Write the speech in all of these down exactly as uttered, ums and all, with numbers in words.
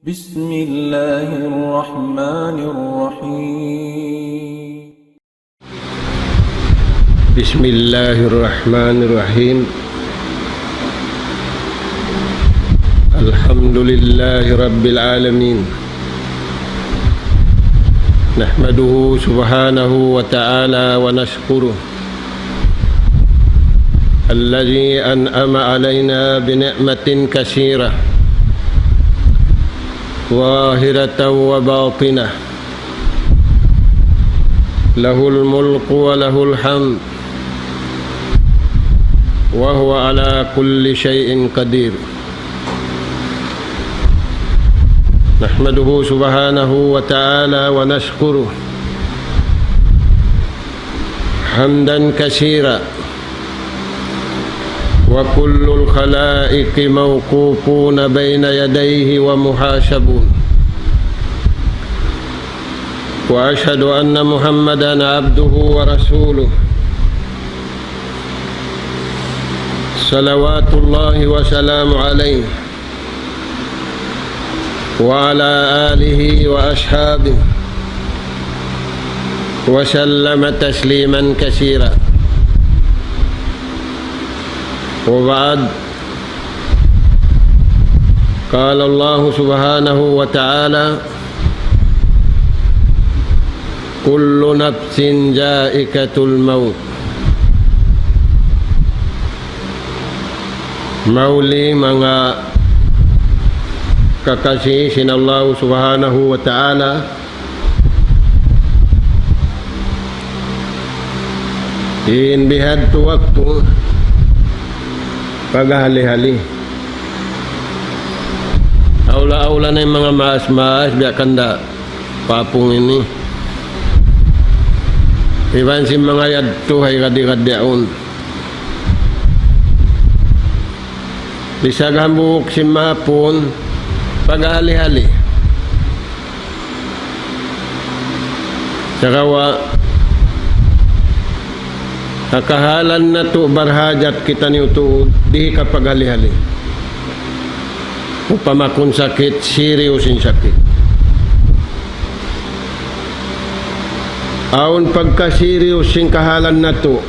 بسم الله الرحمن الرحيم. بسم الله الرحمن الرحيم. الحمد لله رب العالمين. نحمده سبحانه وتعالى ونشكره الذي أنعم علينا بنعمة كثيرة ظاهرة وباطنة، له الملك وله الحمد، وهو على كل شيء قدير. نحمده سبحانه وتعالى ونشكره حمدا كثيرا، وكل الخلائق موقوفون بين يديه ومحاسبون. وأشهد أن محمدا عبده ورسوله، صلوات الله وسلامه عليه وعلى آله وأصحابه وسلم تسليما كثيرا. وبعد، قال الله سبحانه وتعالى: كل نفس ذائقة الموت. Mahuli manga kakasi sin Allah Subhanahu wa Ta'ala, in bihadtu waktu paghali-hali. Awla-awla na in manga maas-maas, biya' kanda' papung ini. Iban sin manga yadtu hay gadi-gadi yaun. Bisan hambuuk sin mahapun, paghali-hali. Sagawa', ha kahalan natu' barhajat kitaniyu tuud, di' hikapaghali-hali. Upama kun sakit, serious in sakit. Awn pagka-serious sin kahalan natu'.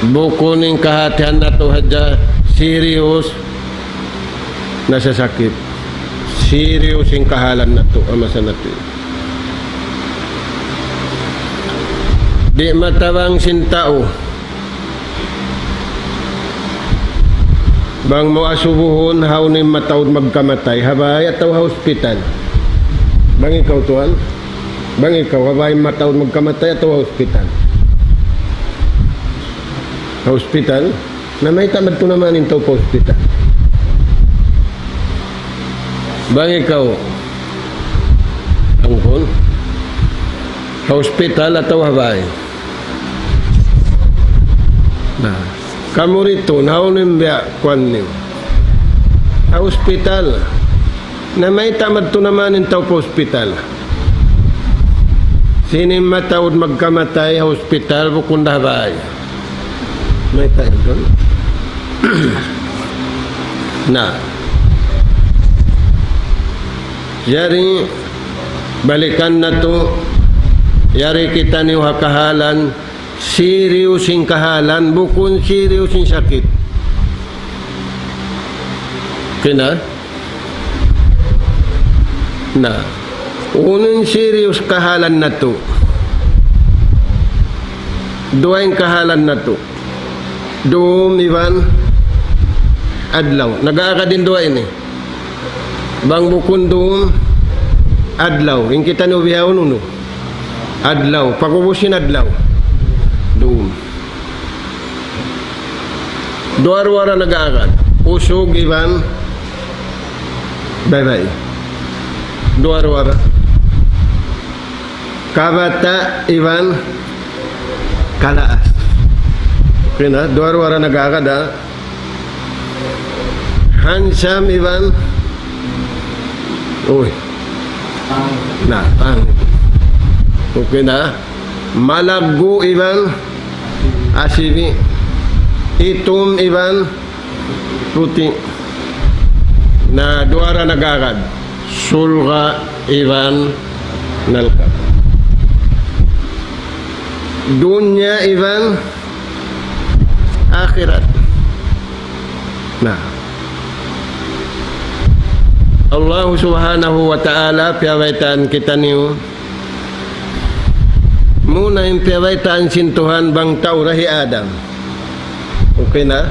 Bukun in kahatihan natu' hadja serious nasasakit. Serious in kahalan natu', ha masa natu'. Di' matabang sin tau. Bang mu asubuhun, hawnu in mataud magkamatay, ha bay atawa ha hospital? Bang ikaw, tuwan? Bang ikaw, ha bay mataud magkamatay atawa ha hospital? Ha hospital? Na mayta' madtu naman in tau pa hospital? Bang ikaw, angkun, ha hospital atawa ha bay? Na, kamu ritu, hawnu in biya' kuwan niyu? Ha hospital. Na mayta' madtu naman in tau pa hospital? Sin mataud magkamatay ha hospital, bukun da ha bay. Mayta' yadtu? Na. Jari, balikan natu', yari kitaniyu ha kahalan, serious in kahalan, bukun serious in sakit. Okay na? Na. Unu in serious kahalan natu'? Duwa in kahalan natu'. Dum iban adlaw. Nag-aagad in duwa ini. Bang bukun dum, adlaw. In kitaniyu bihaun unu? Adlaw. Pag'ubus in adlaw, dum. Duwa-ruwa ra nag-aagad. Usug iban baybay. Duwa-ruwa ra. Kabata' iban kalaas. Okay na, duwa-ruwa ra nag-aagad, ha? Handsome iban, uy. Na, pangit. Okay na. Malaggu' iban asibi'. Itum iban puti'. Na duwa ra nag-agad. Surga' iban narka'. Dunya iban akhirat. Na. Allah Subhanahu wa Ta'ala piyabaytaan kitaniyu. Muna in piyabaytaan sin Tuhan bang tau da hi Adam. Okay na?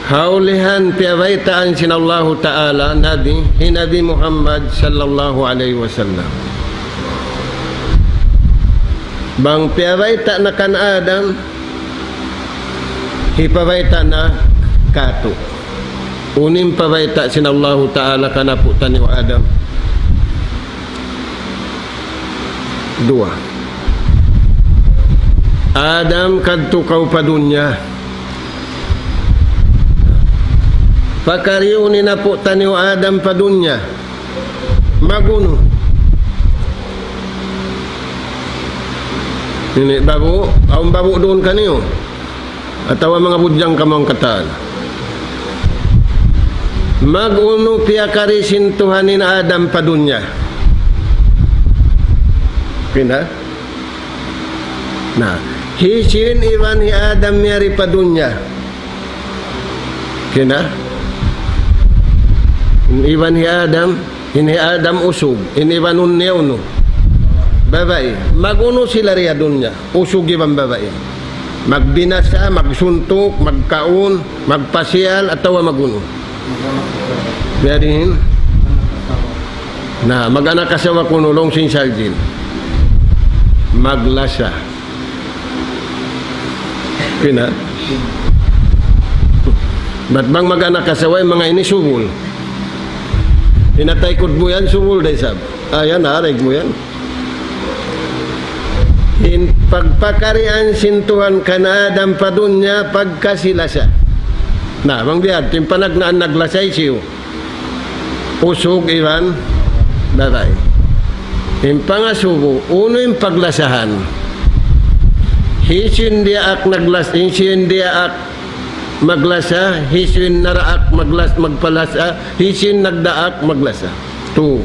Ha ulihan piyabaytaan sin Allahu Ta'ala Nabi, hi Nabi Muhammad sallallahu alayhi wasallam. Bang piyabayta' na kan Adam, hipabayta' na katu'. Unu in pabayta' sin Allahu Ta'ala kan apu' taniyu Adam? Duwa. Adam, kadtu kaw pa dunya. Pakariun in apu' taniyu Adam pa dunya. Mag-unu? Ini babu', awn babu' duun kaniyu. Atawa manga budjang kamu hangkataan. Mag-unu piyakari sin Tuhan in Adam pa dunya? Pina? Na, hisiyu in iban hi Adam miyari pa dunya? Kina? In iban hi Adam, in hi Adam usug, in iban unu? Babai. Mag-unu sila di ha dunya? Usug iban babai. Magbinasa, magsuntuk, magkaun, magpasiyal, atawa mag-unu? Biya' diin? Na, mag-anak asawa kunu' laung sin Saljin. Maglasa. Pina? Bat bang mag-anak asawa, in manga ini subul. Pinatay kud mu yan, subul da isab. Ah, yan, harig mu yan. In pagpakarian sin Tuhan kan Adam pa dunya pagkasi-lasa. Na, bang biya' ha yan, in panagnaan naglasa hisiyu? Usug iban babai. In pangasubu, unu in paglasahan? Hisiyu in diyaak naglas-, hisiyu in diyaak maglasa, hisiyu in naraak maglas-, magpalasa, hisiyu in nagdaak maglasa. Tu.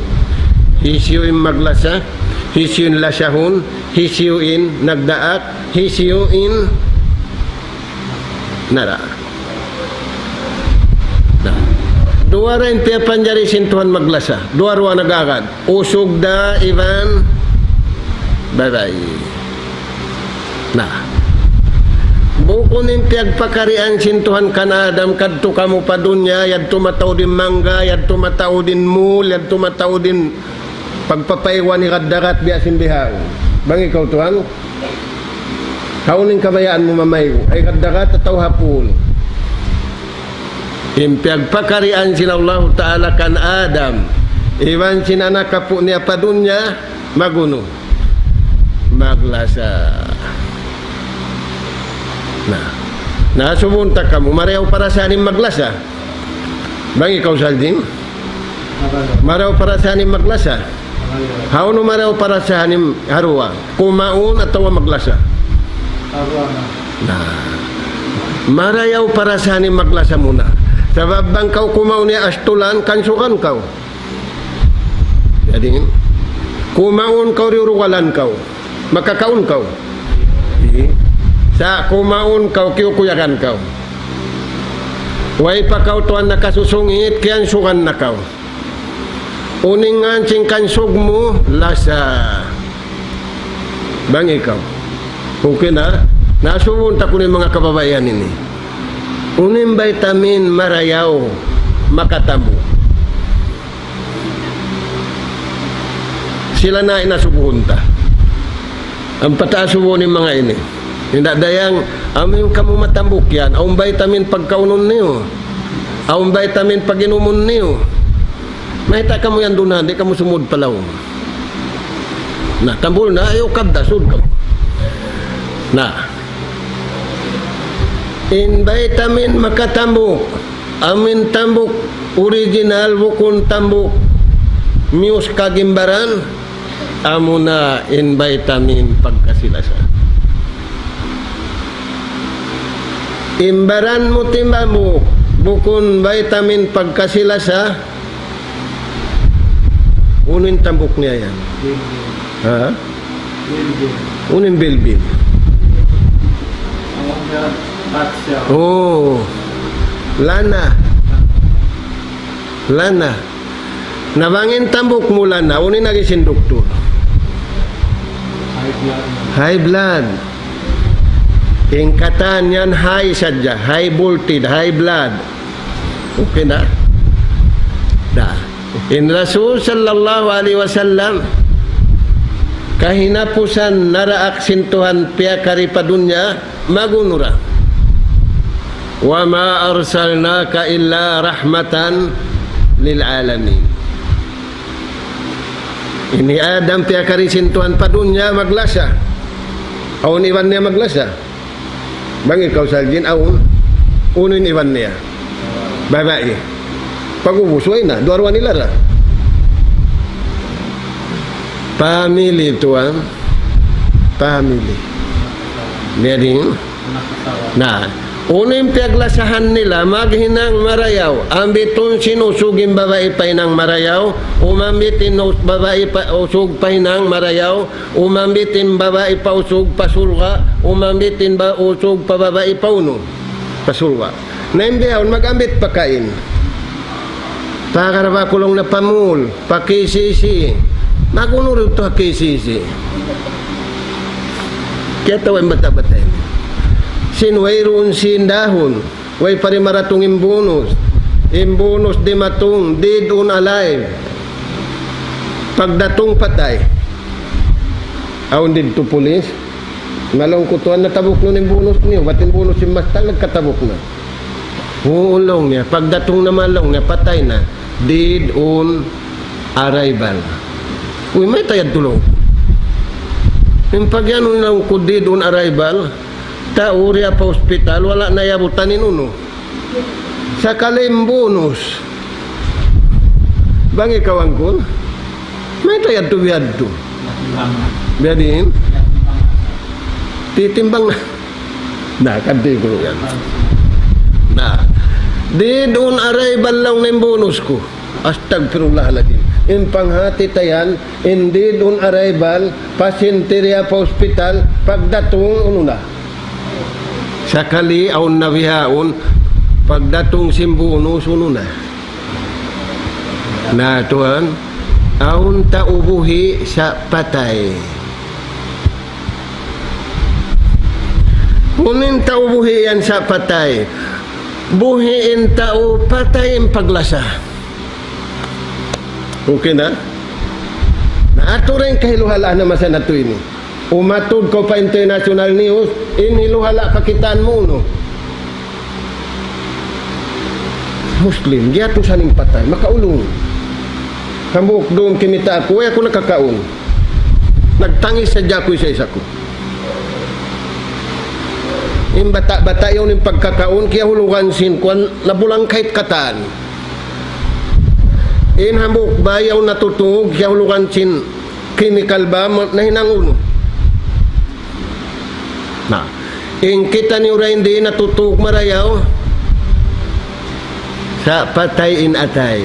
Hisiyu in maglasa, hisiyu in lasahun, hisiyu in nagdaak, hisiyu in naraak. Na. Duwa ra in piyapanjari sin Tuhan maglasa. Duwa-ruwa nag-agad. Usug da iban babai. Na. Bukun in piyagpakarian sin Tuhan kan Adam, kadtu kamu pa dunya, yadtu mataud in mangga, yadtu mataud in mul, yadtu mataud in pagpapaywan igat dagat biya' sin bihaun. Bang ikaw, Tuhan, hawnu in kabayaan mu mamaygu'? Ay igat dagat atawa ha pul? In piyagpakarian sin Allahu Ta'ala kan Adam, iban sin anak apu' niya pa dunya, mag-unu? Maglasa. Na. Na, subun ta kamu, marayaw parasahan in maglasa. Bang ikaw, Saljin? Marayaw parasahan in maglasa. Hawnu marayaw parasahan in ha duwa? Kumaun atawa maglasa? Na. Marayaw parasahan in maglasa muna. Sabab bang kaw kumaun niya astulan, kansugan kaw. Jadi, kumaun kaw, diyurugalan kaw. Makakaun kaw. Di'. Sa' kumaun kaw, kiyukuyagan kaw. Way pa kaw tuwan nakasusungit, kiyansugan na kaw. Unu in ngan sin kansug mu? Lasa. Bang ikaw. Okay na? Na, subun ta kunu' in manga kababaihan ini. Unu in vitamin marayaw makatambuk? Sila na in asubuhun ta. Ampa ta asubuhun in manga ini. Hinda dayang, amu in kamu matambuk yan. Awn vitamin pagkaunun niyu. Awn vitamin pag-inumun niyu. Mayta' kamu yan duun, di' kamu sumud pa lawm. Na, tambul na, ayaw kabda, sud kamu. Na. In vitamin makatambuk, amu in tambuk original, bukun tambuk miyus kagimbaran, amuna in vitamin pagkasi-lasa. In baran mu timbambuk, Bukun vitamin pagkasi-lasa, unu in tambuk niya yan? Ha? Unu in bilbil? Oh, lana. Lana. Na bang in tambuk mu lana, unu in agi sin doktor? High blood. In katan yan high sadja, high voltage, high blood. Okay na? Da. In Rasul sallallahu alayhi wasallam, kahinapusan naraak sin Tuhan piyakari pa dunya, magunu ra. وما أرسلناك إلا رحمة للعالمين. Ini Adam piyakari sin Tuhan pa dunya maglasa. Awn iban niya maglasa. Bang ikaw saljin, awn. Unu in iban niya? Babai. Pag'ubus, way na. Duwa-ruwa nila ra. Family tuwan. Family. Biya' diin? Na, unu in piyaglasahan nila, maghinang marayaw. Ambitun sin usug in babai pa hinang marayaw, umambit in us-, babai pa usug pa hinang marayaw, umambit in babai pa usug pa surga', umambit in ba-, usug pa babai pa unu, pa surga'. Na in bihaun, mag-ambit pa kain. Pagara ba kulung na pa mall, pa K C C. Magunu rin to ha K C C. Kaya tawa in bata-bata ini. Sin wayruun sin dahun, way pa rin maratung in bonus. In bonus dimatung, dead on alive. Pagdatung patay. Awn didtu pulis. Malungkut tuwan, natabuk nun in bonus niyu. Bat in bonus in mastal, nagkatabuk na. Uu, laung niya. Pagdatung naman, laung niya, patay na. Dead on arrival. Uy, mayta' yadtu, laung ku. In pagyanun, laung ku, dead on arrival, tau riya pa hospital, wala' na yabutan in unu. Sakali in bonus. Bang ikaw angkun, mayta' yadtu biyadtu? Biya' diin? Titimbang na. Na, kanti ku yan. Na. Dead on arrival, laung, na in bonus ku. Astagfirullahaladzim. In panghati ta yan, in dead on arrival, pasyente riya pa hospital, pagdatung, unu na. Sakali, awn na bihaun, pagdatung sin bonus, unu na. Na, tuwan, awn tau buhi' sa' patay. Unu in tau buhi' yan sa' patay? Buhi' in tau, patay in paglasa. Okay na? Na, atu ra in kahiluhalaan ha masa natu' ini. Umatud kaw pa international news, in hiluhala' kakitaan mu, unu? Muslim, giyatusan in patay, makaulung. Hambuuk dum kimita' aku, way aku nakakaun. Nagtangis sadja aku isa-isa ku. In bata'-bata' yaun in pagkakaun, kiyahulugan sin kuwan, nabulangkahit katan. In hambuuk bay yaun natutug, kiyahulugan sin chemical bomb, nahinang unu. Na, in kitaniyu dayn di natutug marayaw, sa' patay in atay.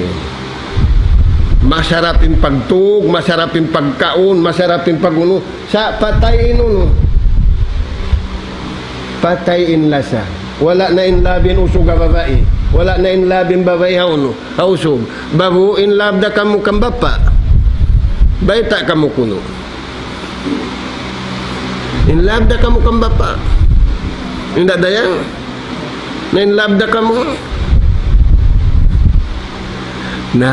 Masarap in pagtug, masarap in pagkaun, masarap in pag-unu, sa' patay in unu. Patay in lasa. Wala' na in lab in usug ha babai. Wala' na in lab in babai ha unu, ha usug. Babu, in lab da kamu kan bapa'. Bayta' kamu kunu'. In lab da kamu kan bapa'. Inda' da yan. Na in lab da kamu. Na,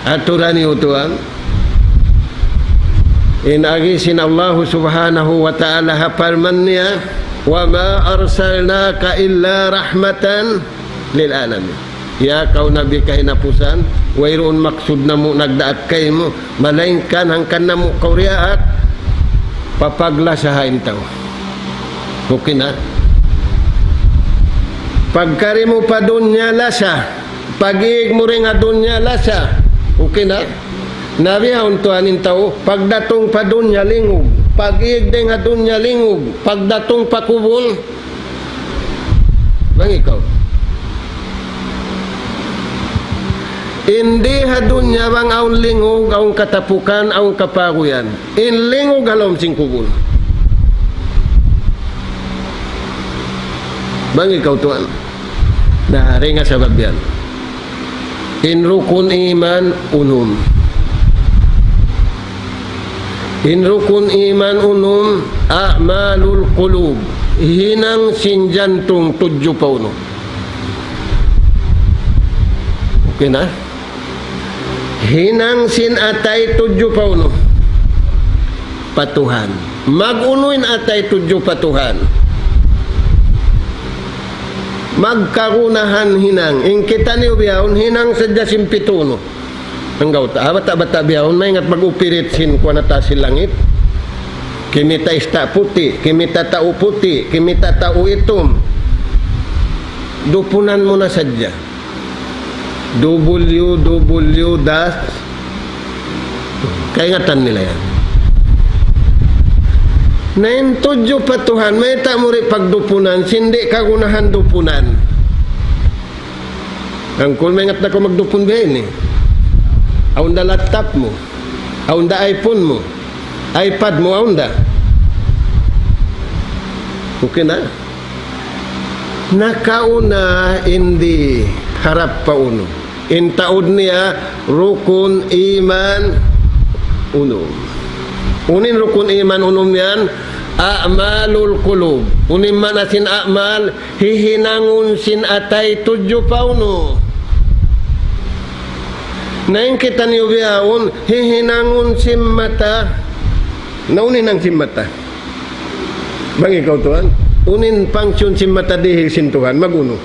aturan niyu tuwan. In agi sin Allahu Subhanahu wa Ta'ala ha parman niya, وما أرسلناك إلا رحمة للعالمين. Ya kaw Nabi kahinapusan, wayruun maksud namu' nagdaak kaymu, malaingkan hangkan namu' kaw diyaak, papaglasaha in tau. Okay na? Pagkari mu pa dunya lasa, pag-iig mu dayn ha dunya lasa. Okay na? Na bihaun tuwan in tau, pagdatung pa dunya lingug, pag-iig dayn ha dunya lingug, pagdatung pa kubul, bang ikaw. Hindi ha dunya bang awn lingug, awn katapukan, awn kapaguyan. In lingug ha lawm sin kubul. Bang ikaw tuwan. Na, dayn ha sabab yan. In rukun iman unum. In rukun iman unum, a'malul qulub. Hinang sin jantung tudju pa unu. Okay na? Hinang sin atay tudju pa unu? Pa Tuhan. Mag-unu in atay tudju pa Tuhan? Magkagunahan hinang. In kitaniyu bihaun hinang sadja sin pitu unu. Hanggaw ta, ha bata'-bata' bihaun, maingat mag-operate sin kuwan ha taas sin langit. Kimita' ista' puti', kimita' tau puti', kimita' tau itum. Dupunan mu na sadja. W W W dash. Kaingatan nila yan. Na in tudju pa Tuhan, mayta' mu di' pagdupunan, sin di' kagunahan dupunan. Angkul, maingat na kaw magdupun biya' ini. Awn da laptop mu, awn da iPhone mu, iPad mu, awn da. Okay na? Nakauna in di harap pa unu. In taud niya rukun iman unum. Unu in rukun iman unum yan? A'malul qulub. Unu in maana sin a'mal? Hihinangun sin atay tudju pa unu. Na in kitaniyu bihaun, hihinangun sin mata. Na unu in hinang sin mata? Bang ikaw tuwan, unu in function sin mata dihil sin Tuhan, mag-unu?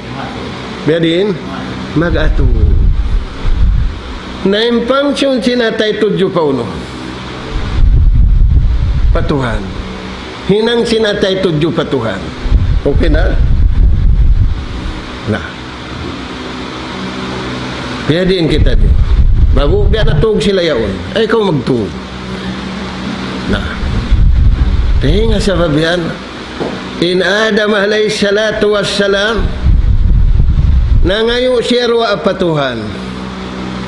Biya' diin? Mag-atud. Na in function sin atay tudju pa unu? Pa Tuhan. Hinang sin atay tudju pa Tuhan. Okay na? Na. Biya' diin kita di. Babu' biya' na tug sila yaun. Ay, ikaw magtug. Na. Dayn ha sabab yan, in Adam alayhi salatu wassalam, nangayu' siya duwaa pa Tuhan.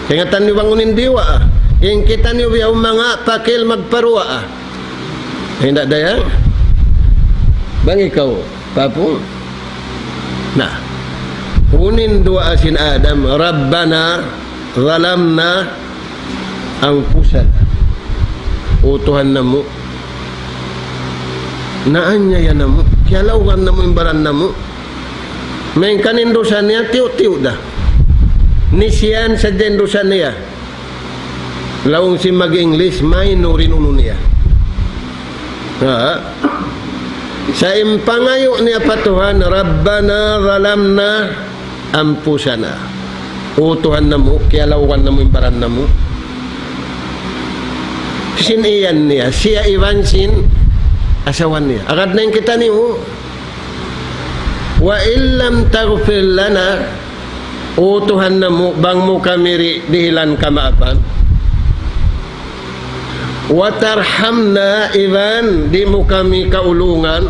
Kaingatan niyu bang unu in duwaa? In kitaniyu biya' manga pakil magpaduwaa. Hinda dayang? Bang ikaw, papu? Na. Unu in duwaa sin Adam, ربنا ظلمنا أنفسنا. O Tuhan namu', naanyaya namu', kiyalawgan namu' in baran namu'. Malayngkan in dusa niya, tiyu'-tiyu' da. Nisyan sadja in dusa niya. Laung sin mag-English, minor in unu niya. Ha? Sa' in pangayu' niya pa Tuhan, ربنا ظلمنا أنفسنا. O Tuhan namu', kiyalawgan namu' in baran namu'. Sin iyan niya, siya iban sin asawa niya. Agad na in kitaniyu, وإن لم تغفر لنا, O Tuhan namu', bang mu kami di' dihilan kamaapan. وترحمنا, iban di' mu kami kaulungan.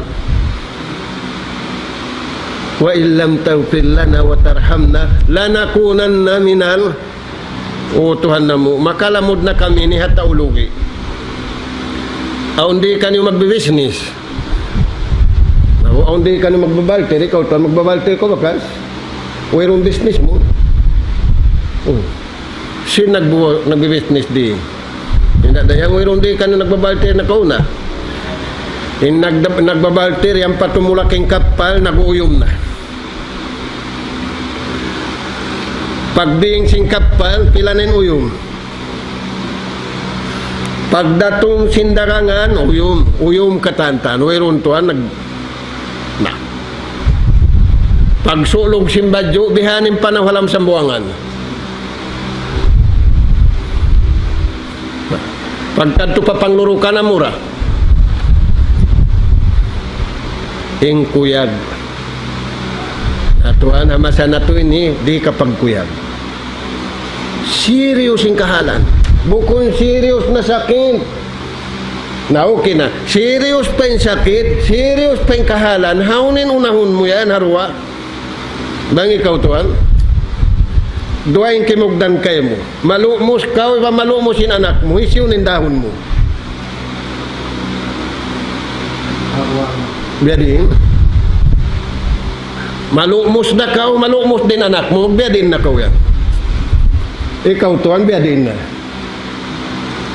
وإن لم تغفر لنا وترحمنا لنكونن من ال- O Tuhan namu', makalamud na kami ini ha tau lugi'. Awn di' kaniyu magbibisnis. Awn di' kaniyu magbabalter, ikaw tuwan magbabalter kaw bakas. Wayruun bisnis mu. Oh. Sin nagbu-, nagbibisnis di'. Hinda dayang wayruun di' kaniyu nagbabalter nakauna. In nagdab-, nagbabalter, yan pa tumulak in kappal, nag-uuyum na. Pagbing sin kappal, pila na in uyum. Pagdatung sin dagangan, uyum, uyum katan-katan. Wayruun tuwan, nag-, na. Pagsulug sin badju', bihan in panaw ha lawm Sambuwangan. Pagkadtu pa Panglurukan, amura. In kuyag. Atuan, ha masa natu' ini, di' kapagkuyag. Serious in kahalan. Bukun serious na sakit. Na, okay na. Serious pa in sakit, serious pa in kahalan. Hawnu in unahun mu yan, ha duwa? Bang ikaw, tuwan? Duwa in kimugdan kaymu. Malu'mus kaw, iban malu'mus in anak mu. Hisiyu in dahun mu? Biyadiin. Malu'mus na kaw, malu'mus da in anak mu. Biyadiin na kaw yan. Ikaw tuwan, biyadiin na.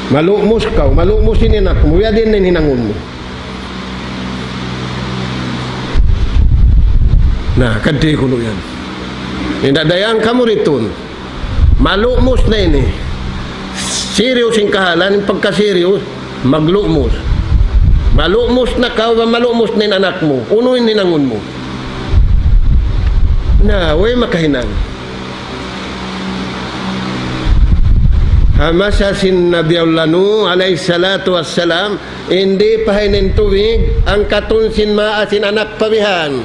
Malu'mus kaw, malu'mus in anak mu. Biyadiin na in hinangun mu. Na, kadi kunu' yan. Inda dayan kamu ritun. Malu'mus na ini. Serious in kahalan, in pagka-serious, maglu'mus. Malu'mus na kaw, malu'mus na in anak mu. Unu in hinangun mu? Na, way makahinang. Ha masa sin Nabi Allah Nuh alayhi salatu wassalam, in di' pa hayn in tubig, angkatun sin maas in anak pa bihan.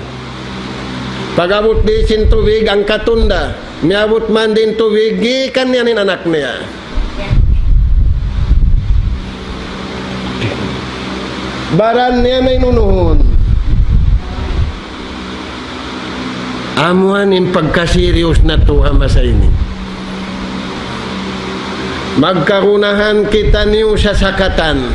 Pag-abut di' sin tubig, angkatun da. Miyabut man di' in tubig, giikan niya in anak niya. Baran niya na in unuhun. Amu yan in pagka-serious natu' ha masa ini. Magkagunahan kitaniyu sasakatan.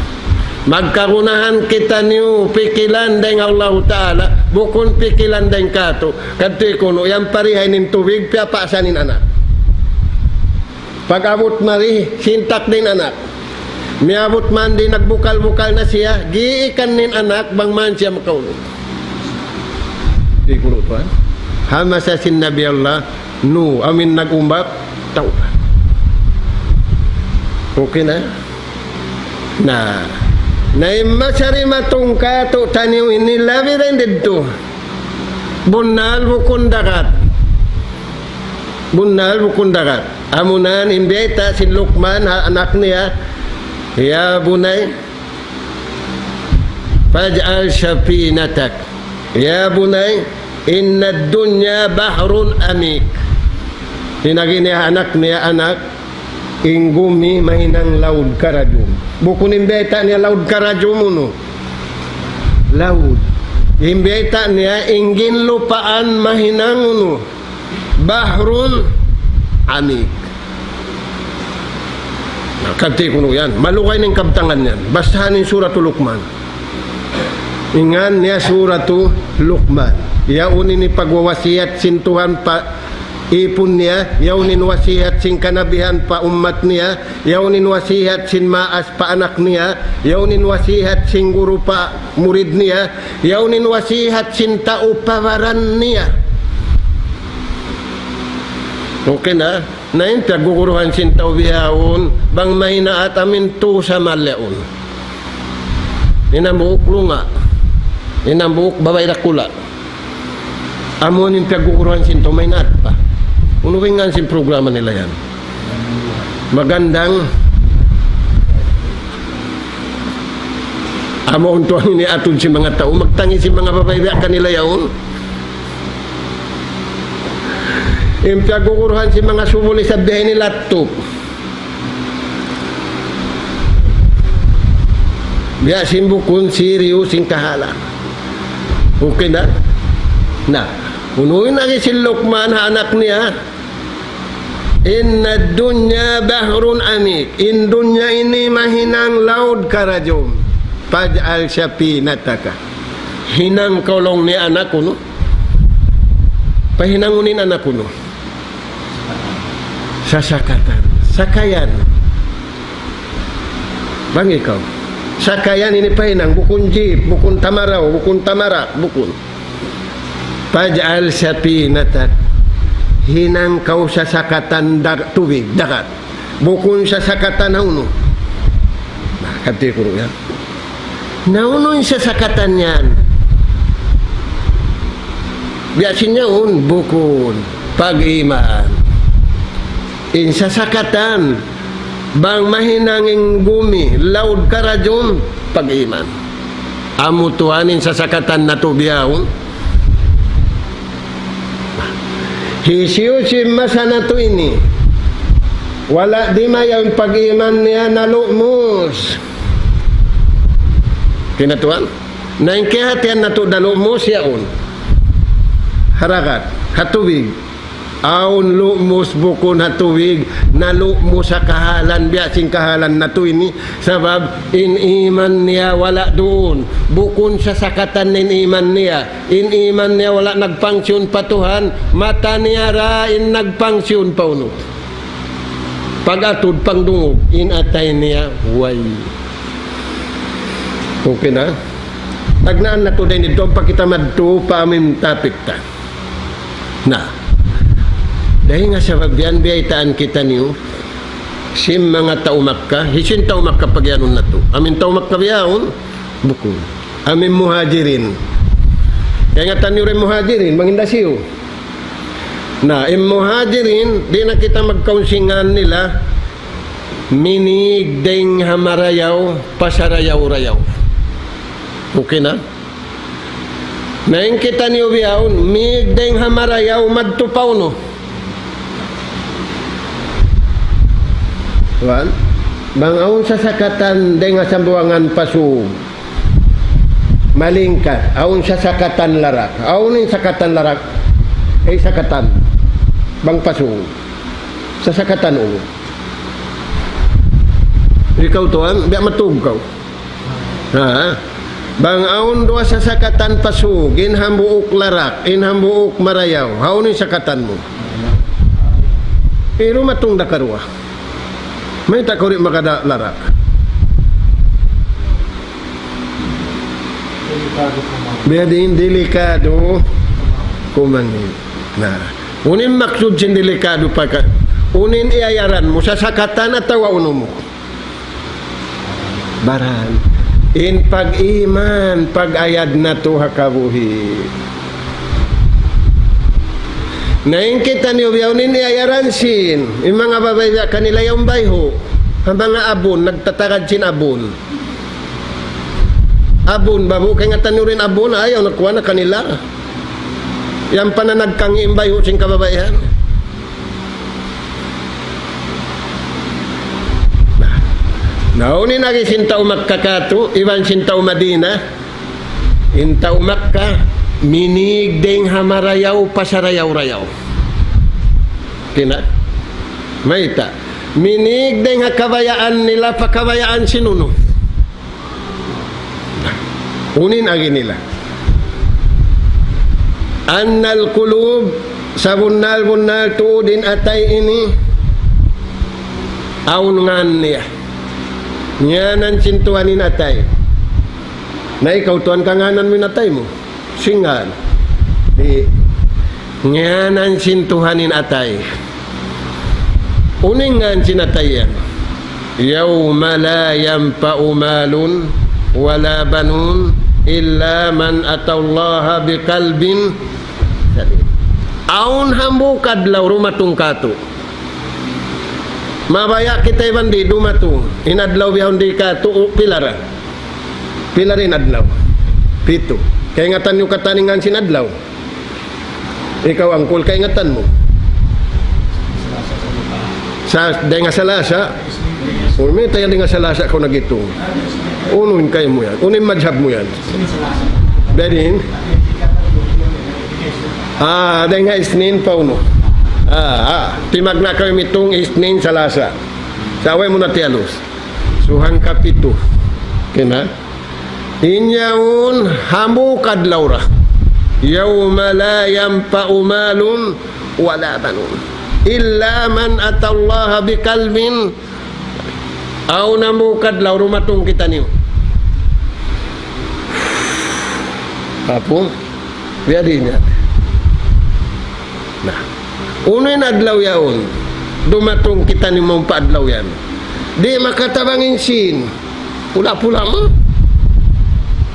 Magkagunahan kitaniyu pikilan dayn Allahu Ta'ala, bukun pikilan dayn katu'. Kadi kunu' yan, parihay in tubig, piyapaasan in anak. Pag-abut mari, sintak da in anak. Miyabut man di' nagbukal-bukal na siya, giikan in anak, bang man siya makaulung. Di' kunu' tuwan. Ha masa sin Nabi Allah Nuh, amu in nag-umbak, tawbat. Okay na? Na, na in masa dimatung kātu'niyu ini labi dayn didtu. Bunnal bukun dagat. Bunnal bukun dagat. Amuna in biyayta' sin Luqman ha anak niya, يا بني اجعل سفينتك، يا بني إن الدنيا بحر عميق. In agi niya anak niya, anak, in gumi mahinang laud karajum. Bukun in biyayta' niya laud karajum unu. Laud. In biyayta' niya in ginlupaan mahinang unu. بحر عميق. Na, kadi kunu' yan. Malugay in kabtangan yan. Basahan in Suratul Luqman. In ngan niya Suratul Luqman. Yaun in pagwawasiyat sin Tuhan pa ipun niya, yaun in wasiyat sin kanabihan pa ummat niya, yaun in wasiyat sin maas pa anak niya, yaun in wasiyat sin guru pa murid niya, yaun in wasiyat sin tau pa baran niya. Okay na? Na in piyagguguruhan sin tau bihaun, bang mahinaat amin tu sa malyaun. In hambuuk lunga', in hambuuk babai dakula'. Amu in piyagguguruhan sin tau, mahinaat pa. Unu in ngan sin programa nila yan? Magandang. Amu untuan ini atud sin manga tau, magtangi sin manga babai biya' kanila yaun. In piyagguguruhan sin manga subul isab biya' ini laptop. Biya' sin bukun serious in kahalan. Okay na? Na, unu in agi sin Luqman ha anak niya, إن الدنيا بحر عميق. In dunya ini mahinang laud karajum. فاجعل سفينتك. Hinang kaw laung niya anak unu. Pahinangun in anak unu. Sasakatan. Sakayan. Bang ikaw. Sakayan ini pahinang, bukun jeep, bukun tamaraw, bukun tamarak, bukun. فاجعل سفينتك. Hinang kaw sasakatan dag-, tubig, dagat. Bukun sasakatan ha unu. Na, kadi kunu' yan. Na unu in sasakatan yan? Biya' sin yaun, bukun. Pag-iman. In sasakatan, bang mahinang in gumi, laud karajum, pag-iman. Amu tuwan in sasakatan natu' bihaun. Hisiyu-siyu masa natu' ini. Wala' dimayaw in pag-iman niya, nalu'mus. Kinatuan. Na in kiyahatihan natu' nalu'mus yaun. Ha dagat, ha tubig. Awn lumus bukun ha tubig, nalumus ha kahalan, biya' sin kahalan natu' ini. Sabab in iman niya wala' duun. Bukun sasakatan in iman niya. In iman niya wala' nagpangsiyun pa Tuhan, mata niya ra in nagpangsiyun pa unu. Pag-atud pangdungug, in atay niya, way. Okay na? Tagnaan natu' dayn didtu, ampa kita madtu pa amun topic ta. Na. Dayn ha sabab yan, biyaytaan kitaniyu, sin manga tau Makkah, hisiyu in tau Makkah pagiyanun natu'. Amun tau Makkah bihaun, bukun. Amun Muhajirin. Kaingatan niyu ra in Muhajirin, bang hinda siyu. Na, in Muhajirin, di' na kita magkaunsingan nila, minīg dayn ha marayaw, pa sarayaw-rayaw. Okay na? Na in kitaniyu bihaun, mīg dayn ha marayaw, madtu pa unu. Tuwan, bang awn sasakatan dayn ha Sambuwangan pa Sug. Malingkat, awn sasakatan larak. Awn in sakatan larak. Eh, sakatan. Bang pa Sug. Sasakatan unu. Ikaw tuwan, biya' matug kaw. Ha? Bang awn duwa sasakatan pa Sug, in hambuuk larak, in hambuuk marayaw. Hawnu in sakatan mu? Iru matung da karuwa. Mayta' kaw di' makada larak? Biya' diin delikadu kumangi'. Na, unu in maksud sin delikadu pagka, unu in iyayaran mu, sasakatan atawa unu mu? Baran. In pag-iman, pag-ayad natu' ha kabuhi'. Na in kitaniyu bihaun in iyayaran sin, in manga babai biya' kanila yaun bayhu'. Ha manga abun, nagtatagad sin abun. Abun, babu, kaingatan niyu in abun, ayaw na kuwan na kanila. Yan pa na nagkangi' in bayhu' sin kababaihan. Na, na unu in agi sin tau Makkah katu', iban sin tau Madina, in tau Makkah, minīg dayn ha marayaw, pa sarayaw-rayaw. Kina? Mayta'? Minīg dayn ha kabayaan nila, pa kabayaan sin unu. Unu in agi nila. أن القلوب, sabunnal-bunnal tuud in atay ini, awn ngan niya. Ngiyanan sin Tuhan in atay. Na ikaw, Tuhan, kangānan mu in atay mu? Sin ngan. Di', ngiyanan sin Tuhan in atay. Unu in ngan sin atay yan? يوم لا ينفع مال ولا بنون إلا من أتى الله بقلب سليم. Awn hambuuk adlaw dumatung katu'. Mabaya' kita iban di' dumatung. In adlaw bihaun di' katu', pila ra? Pila ra in adlaw? Pitu. Kaingatan niyu katan in ngan sin adlaw? Ikaw, angkol, kaingatan mu? Sa, dayn ha Salasa? Unu, mayta' yan dayn ha Salasa kaw nag-itung? Unu in kaymu yan? Unu in madhab mu yan? Biya' diin? Ah, dayn ha Isnin pa unu? Ah, ah. Timagna' kaw mitung Isnin, Salasa. Sa' way mu na tiyalus. So, hangkapitu. Kina? In yaun hambuuk adlaw ra. يوم لا ينفع مال ولا بنون إلا من أتى الله بقلب. Awn hambuuk adlaw dumatung kitaniyu. Apu, biya' diin yan. Na, unu in adlaw yaun? Dumatung kitaniyu mawn pa adlaw yan. Di' makatabang in sīn. Pula-pula mu.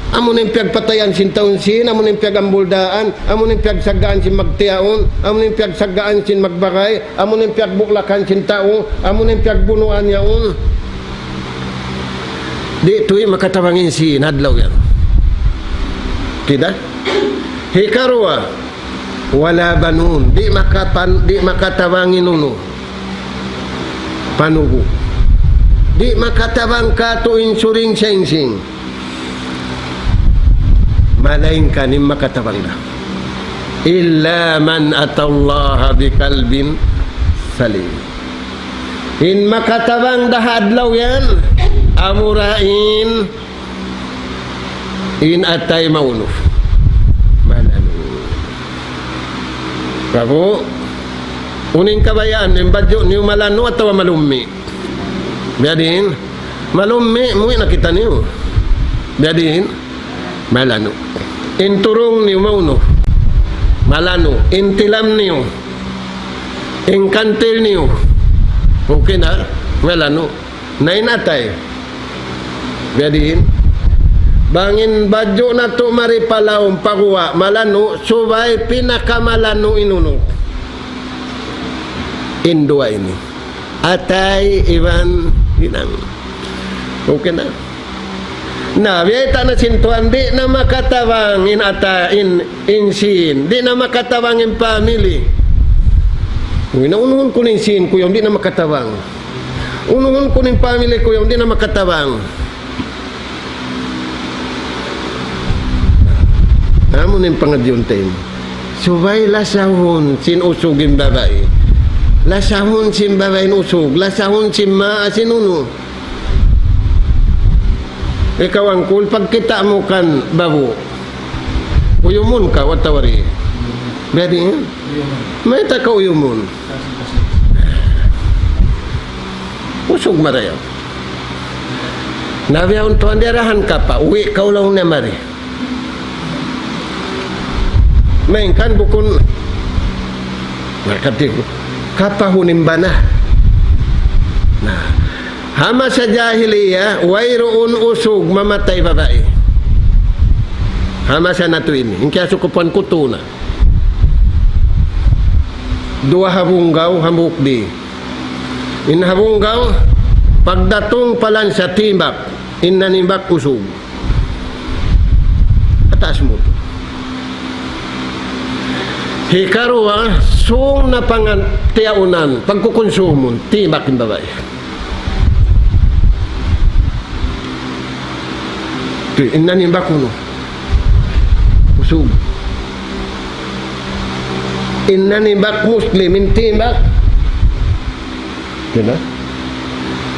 Amu na in piyagpatayan sin tau sin sīn, amu na in piyag-ambuldaan, amu na in piyagsaggaan sin magtiyaun, amu na in piyagsaggaan sin magbagay, amu na in piyagbuklakan sin tau, amu na in piyagbunuan yaun. Di' tuud makatabang in sīn adlaw yan. Kita? Hikaruwa, ولا بنون. Di' makapan-, di' makatabang in unu? Panubu'. Di' makatabang katu' in suring singsing. Malaingkan in makatabang da. إلا من أتى الله بقلب سليم. In makatabang da ha adlaw yan, amura in, in atay maunu. Malanu'. Kamu, unu in kabayaan, in badju' niyu malanu' atawa malummi'? Biya' diin, malummi', muwi' na kitaniyu. Biya' diin, malanu'. In turung niyu maunu, malanu'. In tilam niyu, in kantil niyu, okay na, malanu'. Na in atay, biya' diin, bang in badju' natu' mari pa lawm pa guwa' malanu', subay pinakamalanu' in unu? In duwa ini. Atay iban hinang. Okay na? Na, biyayta' na sin Tuhan, di' na makatabang in atay, in, in sīn, di' na makatabang in family. Uy, na unuhun ku na in sīn ku yan, di' na makatabang. Unuhun ku na in family ku yan, di' na makatabang. Amu na in pangadjiun ta ini. Subay lasahun sin usug in babai. Lasahun sin babai in usug. Lasahun sin maa sin unu. Ikaw, angkul, pagkita' mu kan babu', uyumun kaw atawa di'? Biya' diin? Mayta' kaw uyumun? Usug marayaw. Na biya' yaun tuwan, diyarahan kapa', uwi' kaw laung niya mari. Malayngkan bukun, nakatiku, kapahun in bana. Na, ha masa jahiliya, wayruun usug mamatay babai. Ha masa natu' ini, in kiyasukupan ku tuna. Duwa ha bunggaw, hambuuk di. In ha bunggaw, pagdatung pa lansa timbak, in nanimbak usug. Ataas mu tu. Hikaruwa, sung na pangan tiyaunan, pagkukunsumun, timbak in babai. Tuwi', in nanimbak unu? Usug. In nanimbak Muslim, in timbak. Di' na?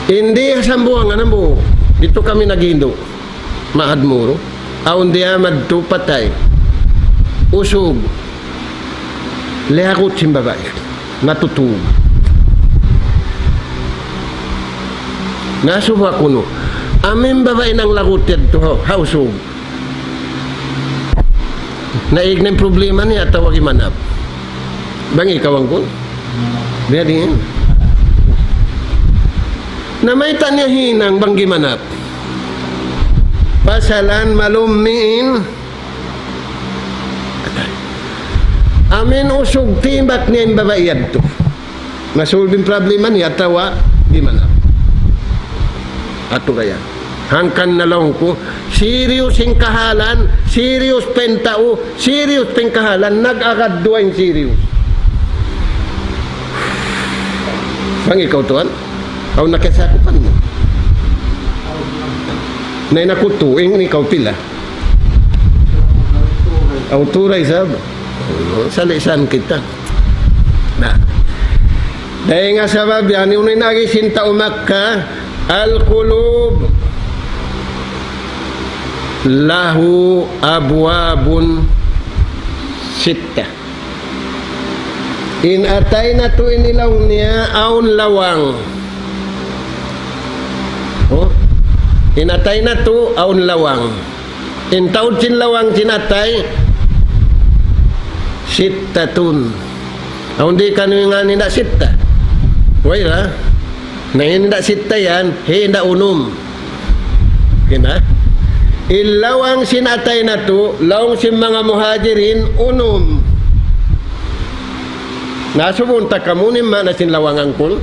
Hindi, Sambuwangan, ambu. Didtu kami naghindu'. Mahad muru. Awn diya madtu patay. Usug. Liyagut sin babai. Natutug. Nasubu kunu'. Amu in babai nanglagut yadtu ha, ha usug. Naig na in problema niya atawa gimanap? Bang ikaw angkul? Biya' diin. Na mayta' niya hinang bang gimanap? Pasalan malummi in. Amu in usug timbak niya in babai yadtu. Masolve in problema niya atawa di' man na. Atu kaya. Hangkan na laung ku, serious in kahalan, serious pa in tau, serious pa in kahalan, nag-agad duwa in serious. Bang ikaw tuwan, awn na kiyasakupan mu. Na in aku tu, in ikaw pila. Aw turay sab. Salisan kita. Na. Dayn ha sabab yan, unu in agi sin tau Makkah, القلوب له أبواب ستة. In atay natu' ini laung niya awn lawang. Oh? In atay natu' awn lawang. In taud sin lawang sin atay, sittatun. Awn di' kaniyu ngan hinda sitta? Way ra. Na hinda sitta yan, hinda unum. Kina? In lawang sin atay natu', laung sin manga Muhajirin, unum. Na subun ta kamu in maana sin lawang angkul.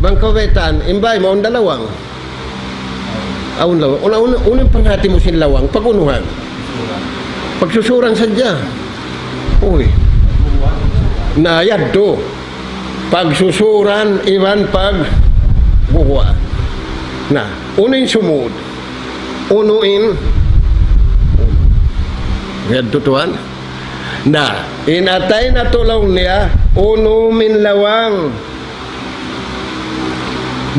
Bang kaw baytaan, in bay mawn da lawang. Awn lawang. Unu, unu, unu in panghati mu sin lawang? Pag-unuhan. Pagsusuran sadja. Uy. Na, yadtu. Pagsusuran, iban pagguwa'. Na, unu in sumud? Unu in? Yadtu tuwan. Na, in atay natu' laung niya, unu in lawang.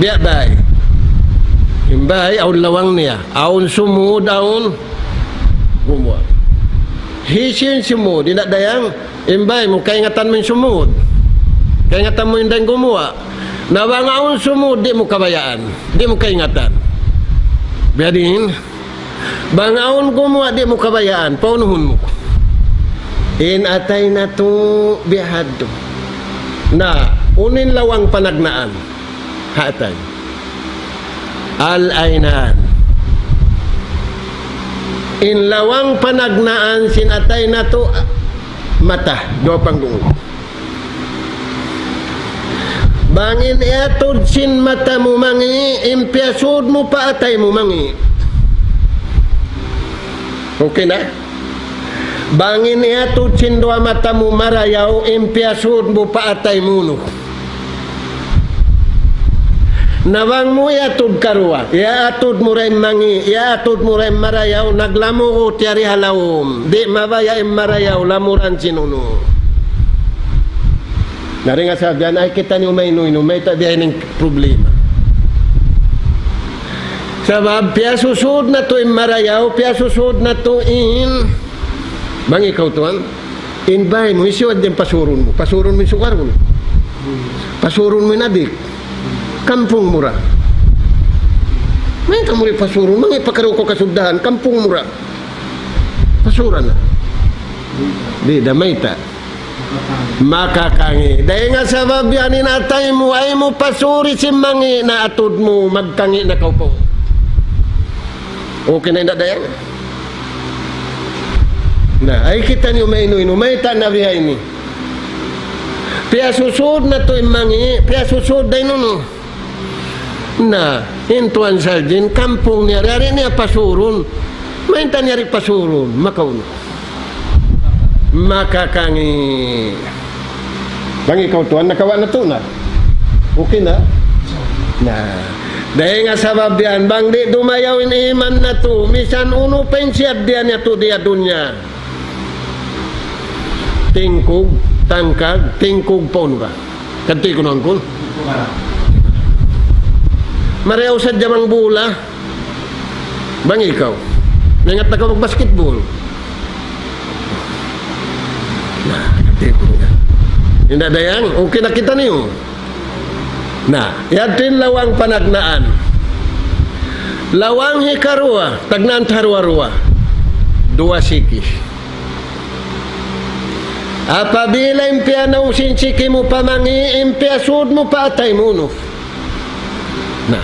Biya' bay. In bay, awn lawang niya. Awn sumud, awn gumuwa'. Hisiyu in sumud, di' na dayang, in bay mu, kaingatan mu in sumud. Kaingatan mu in dayng gumuwa'. Na bang awn sumud, di' mu kabayaan. Di' mu kaingatan. Biya' diin, bang awn gumuwa' di' mu kabayaan, paunuhun mu. In atay natu' bihadtu. Na, unu in lawang panagnaan ha atay? Al-aynan. In lawang panagnaan sin atay natu', mata, duwa panggung. Bang in iyatud sin mata mu mangi', in piyasud mu pa atay mu mangi'. Okay na? Bang in iyatud sin duwa mata mu marayaw, in piyasud mu pa atay mu unu. Na bang mu iyatud karuwa, iyaatud mu ra in mangi', iyaatud mu ra in marayaw, naglamugut yari ha lawm. Di' mabaya' in marayaw, lamuran sin unu. Na dayn ha sabab yan, ay kitaniyu mainu-inu, mayta' biya' ini in problema. Sabab, piyasusud natu' in marayaw, piyasusud natu' in, bang ikaw tuwan, in bay mu, hisiyu in pasurun mu, pasurun mu in sukarun, pasurun mu in adik, kampung mu ra. Mayta' mu di' pasurun, mangi' pa karuwa kaw kasuddahan, kampung mu ra. Pasuran na. Di' da mayta'. Makakangi'. Dayn ha sabab yan in atay mu, ay mu pasuri sin mangi' na atud mu, magkangi' na kaw pa. Okay na in da yan? Na, ay kitaniyu mainu-inu, mayta' na biya' ini. Piyasusud natu' in mangi', piyasusud da in unu. Na, in Tuan Sargin, kampung niya, yari niya pasurun. Mayta' niya di' pasurun, makaunu. Makakangi'. Bang ikaw tuwan, nakawa' natu' na. Okay na? Na. Dayn ha sabab yan, bang di' dumayaw in iman natu', misan unu pa in siyaddihan natu' di ha dunya. Tingkug, tangkag, tingkug pa unu ka. Kadtu kunu' angkul. Marayaw sadja mangbula. Bang ikaw. Naingat na kaw mag-basketball. Na, kadtu kunu'. Hinda dayang, okay na kitaniyu. Na, yadtu in lawang panagnaan. Lawang hikaruwa, tagnaan ta ha ruwa-ruwa. Duwa siki. Apabila in piyanaw sin siki mu pa mangi', in piyasud mu pa atay mu unu. Na,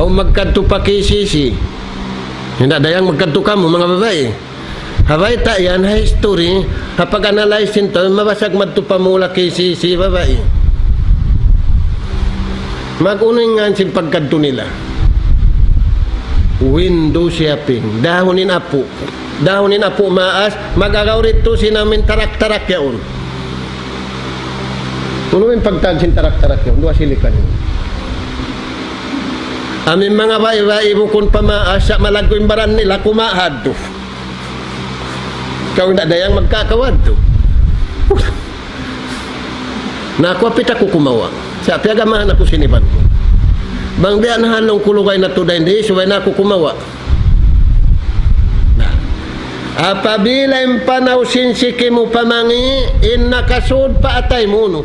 awn magkadtu pa K C C. Hinda dayang magkadtu kamu, manga babai. Ha bayta' yan, ha history, ha pag-analyze sin tau, mabasag madtu pa mula K C C, babai. Mag-unu in ngan sin pagkadtu nila. Window shopping. Dahun in apu'. Dahun in apu' maas, mag-agaw didtu sin amin tarak-tarak yaun. Unu in pagtaag sin tarak-tarak yaun, duwa silikan. Amin manga bai-bai bukun pa maas, sa' malaggu' in baran nila, kumaha' hadtu. Kaw na dayang magkakawad tu. Na aku apit aku kumawa'. Sa' piyagamahan aku sin iban ku. Bang biya' na ha lawm kulugay natu' dayn di, subay na aku kumawa'. Na. Apabila in panaw sin siki mu pa mangi', in nakasud pa atay mu unu.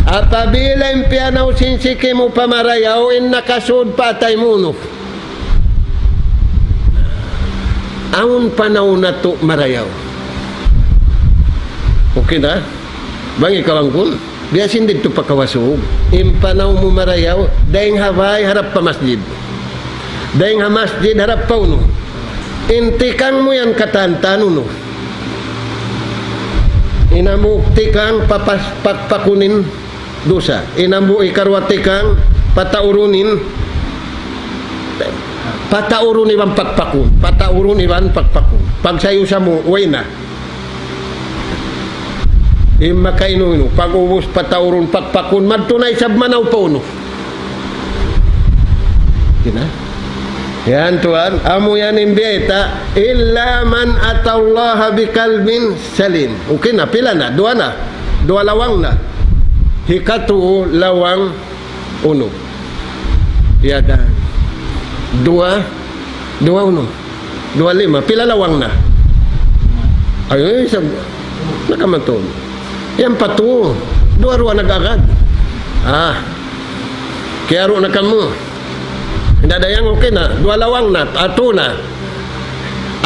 Apabila in piyanaw sin siki mu pa marayaw, in nakasud pa atay mu unu. Awn panaw natu' marayaw. Okay na? Bang ikaw angkul, biya' sin didtu pa Kawasug. In panaw mu marayaw, dayng ha bay harap pa masjid. Dayng ha masjid harap pa unu. In tikang mu yan katan-katan unu. In hambuuk tikang papas-, pakpakun in dusa. In hambuuk ikaruwa tikang, pataurun in, pataurun iban pakpakun. Pataurun iban pakpakun. Pagsayusa mu, way na. In makainu-inu, pag-ubus, pataurun, pakpakun, madtu na isab manaw pa unu. Di' na? Yan, tuwan. Amu yan in biyayta', إلا من أتى الله بقلب سليم. Okay na, pila na? Duwa na. Duwa lawang na. Hikatu lawang unu. Yada. Duwa, duwa unu. Duwa lima. Pila lawang na? Ay, ay, sa-, nakamatun. Yan pa tu. Duwa-ruwa nag-agad. Ah. Kiyaru na kamu. Hinda dayang, okay na. Duwa lawang na. Atu na.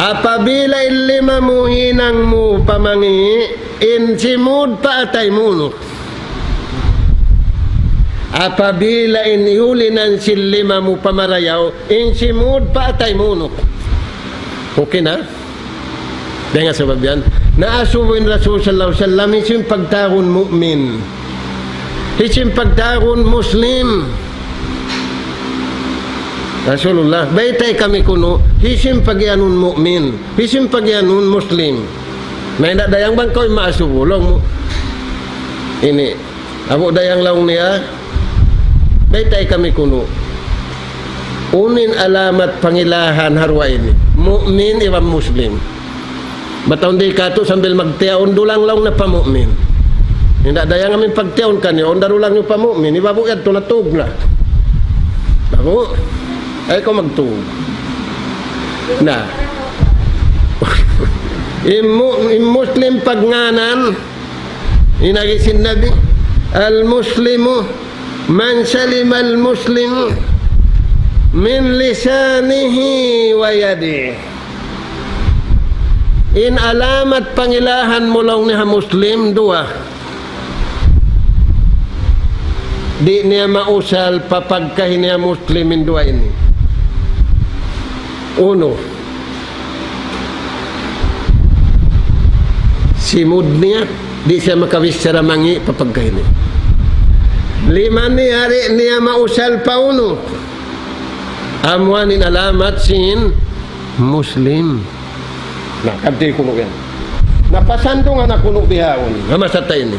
Apabila in lima mu hinang mu pamangi', in simud pa atay mu unu. Apabila in hiyulinan sin lima mu pa marayaw, in simud pa atay mu unu. Okay na? Dayn ha sabab yan, naasubu in Rasul sallallahu alayhi wasallam, hisiyu in pagtawagun mu'min. Hisiyu in pagtawagun Muslim. Rasulullah, baytai kami kunu', hisiyu in pagiyanun mu'min, hisiyu in pagiyanun Muslim. Na hinda dayang bang kaw in maasubu, laung mu. Ini, Abu Dayang, laung niya, baytai kami kunu'. Unu in alamat pangilahan ha duwa ini, mu'min iban Muslim. Bat awn di' katu' sambil magtiyaun, dulang laung na pa mu'min. Hinda dayang amu in pagtiyaun kaniya, awn da dulang niyu pa mu'min, ibabu yadtu natug na. Babu, ay kaw magtug. Na. In mu-, in Muslim pagngānan, in agi sin Nabi, المسلم من سلم المسلمون من لسانه ويده. In alamat pangilahan mu laung niya ha Muslim, duwa. Di' niya mausal pa pagkahi niya Muslim in duwa ini. Unu. Simud niya, di' siya makabichara mangi' pa pagkahi niya. Lima niya, di' niya mausal pa unu. Amu yan in alamat sin Muslim. Na, kabti kunu' yan. Na, pasandungan na kunu' bihaun. Ha masa ta ini.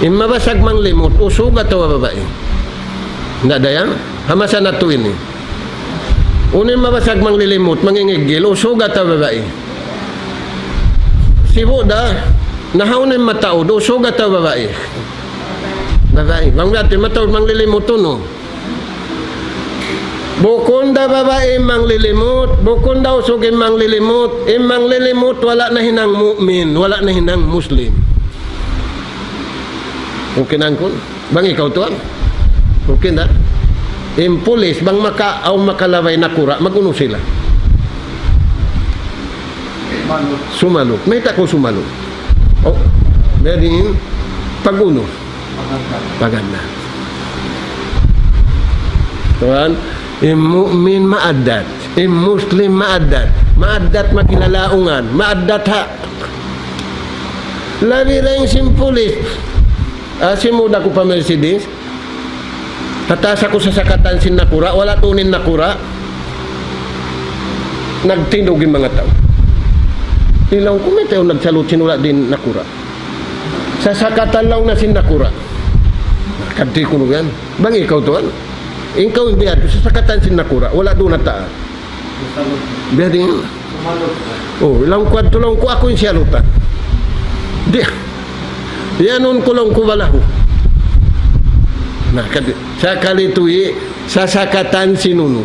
In mabasag manglimut, usug atawa babai? Na, dayang, ha masa natu' ini. Unu in mabasag manglilimut, mangingigil, usug atawa babai? Sibu' da, na hawnu in mataud, usug atawa babai? Babai. Bang biya' hati mataud manglilimut, unu? Bukun da babai in manglilimut, bukun da usug in manglilimut, in manglilimut wala' nahinang mu'min, wala' nahinang Muslim. Okay na kun? Bang ikaw tuwan? Okay na? In pulis, bang maka-, awn makalabay nakura', mag-unu sila? Sumalut. Mayta' kaw sumalut? Oh, biya' diin, pag-unu? Paganda. Tuwan, in mu'min maaddat, in Muslim maaddat, maaddat makilalaungan, maaddat ha. Labi dayn sin pulis. Ah, simud aku pa Mercedes. Ha taas aku sasakatan sin nakura', wala' duun in nakura'. Nagtindug in manga tau. Laung ku, mayta' nagsalut sin wala' duun nakura'. Sasakatan laung na sin nakura'. Kabti kunu' yan. Bang ikaw tuwan. In kaw in biya' hādtu, sasakatan sin nakura', wala' duun na taas. Biya' diin. Oh, laung ku hādtu, laung ku aku in siyalutan. Di'. Iyanun ku laung ku balahu. Na, kadi, sakali tuwi, sasakatan sin unu.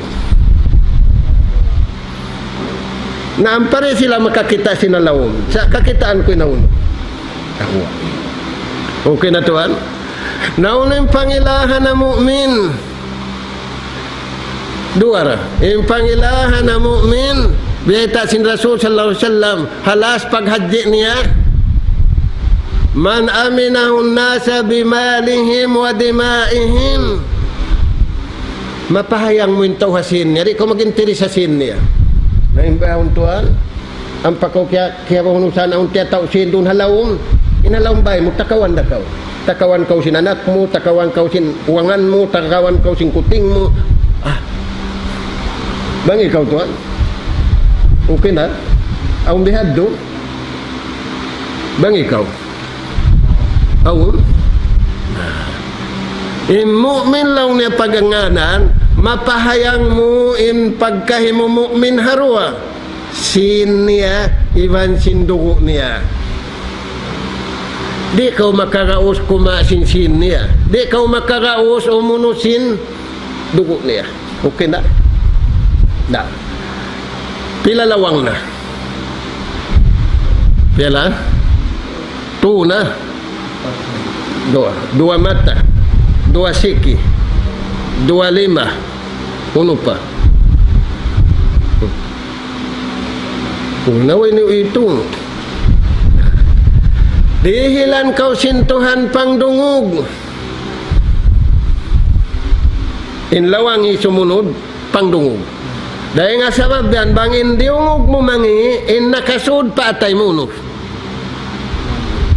Na ampa di' sila makakita' sin ha lawm. Sa' kakitaan ku in ha unu. Aku. Okay na tuwan. Na unu in pangilahan ha mu'min. Duwa ra. In pangilahan ha mu'min, biyayta' sin Rasul sallallahu alayhi wasallam, ha last paghadji' niya, من أمنه الناس بمالهم ودمائهم. Mapahayang mu in tau ha sīn niya, di' kaw mag-interes ha sīn niya. Na in bihaun tuwan, ampa kaw kiya-, kiyabahunusan awn tiyatau' sīn duun ha lawm. In ha lawm bāy mu, takawan da kaw. Takawan kaw sin anak mu, takawan kaw sin uwangan mu, takawan kaw sin kuting mu. Ah. Bang ikaw tuwan. Okay na? Awn biya' hādtu. Bang ikaw. Awn. In mu'min laung niya pagngānan, Mapahayang mu in pagkahi mu mu'min ha duwa. Sin niya, iban sin dugu' niya. Di' kaw makaraus kumawa' sin sin niya. Di' kaw makaraus umunu sin dugu' niya. Okay na? Na. Pila lawang na? Pila? Tū na. Duwa. Duwa mata. Duwa siki. Duwa lima. Unu pa? Unu na way niyu itu? Dihilan kaw sin Tuhan pangdungug. In lawang in sumunud, pangdungug. Dayn ha sabab yan, bang in diyungug mu mangi', in nakasud pa atay mu unu?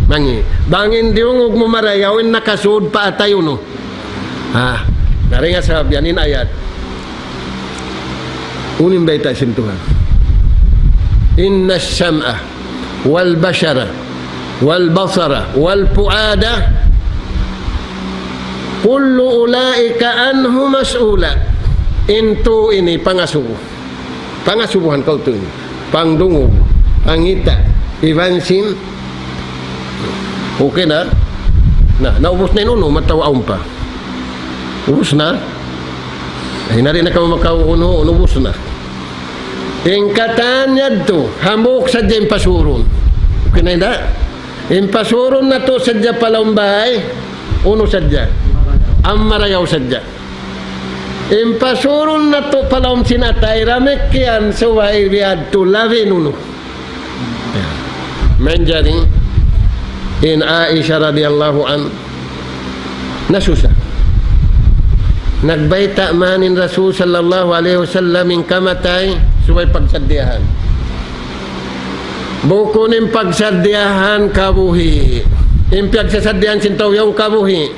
Mangi'. Bang in diyungug mu marayaw, in nakasud pa atay unu? Ha, dayn ha sabab yan in ayat. Unu in bayta' sin Tuhan? إن السمع والبصر والبصر والفؤاد كل أولئك عنه مسؤول. In tū ini pangasubu. Pangasubuhan kaw tū ini. Pangdungug, pangita', iban sin. Okay na? Na, naubus na in unu, matawa awn pa. Ubus na? Ay, nari na kaw makaunu, unu, ubus na. In katan yadtu, hambuuk sadja in pasurun. Okay na, inda'? In pasurun natu' sadja pa lawm bay, unu sadja? Amu marayaw sadja. In pasurun natu' pa lawm sin atay, damikkiyan subay biyadtu labi nunu. Manjari in Aisha radiyallahu anha nasusa. Nagbayta' man in Rasul sallallahu alayhi wasallam in kamatay subay pagsaddiyahan. Bukun in pagsaddiyahan kabuhi'. In piyagsasaddiyahan sin tau yaun kabuhi'.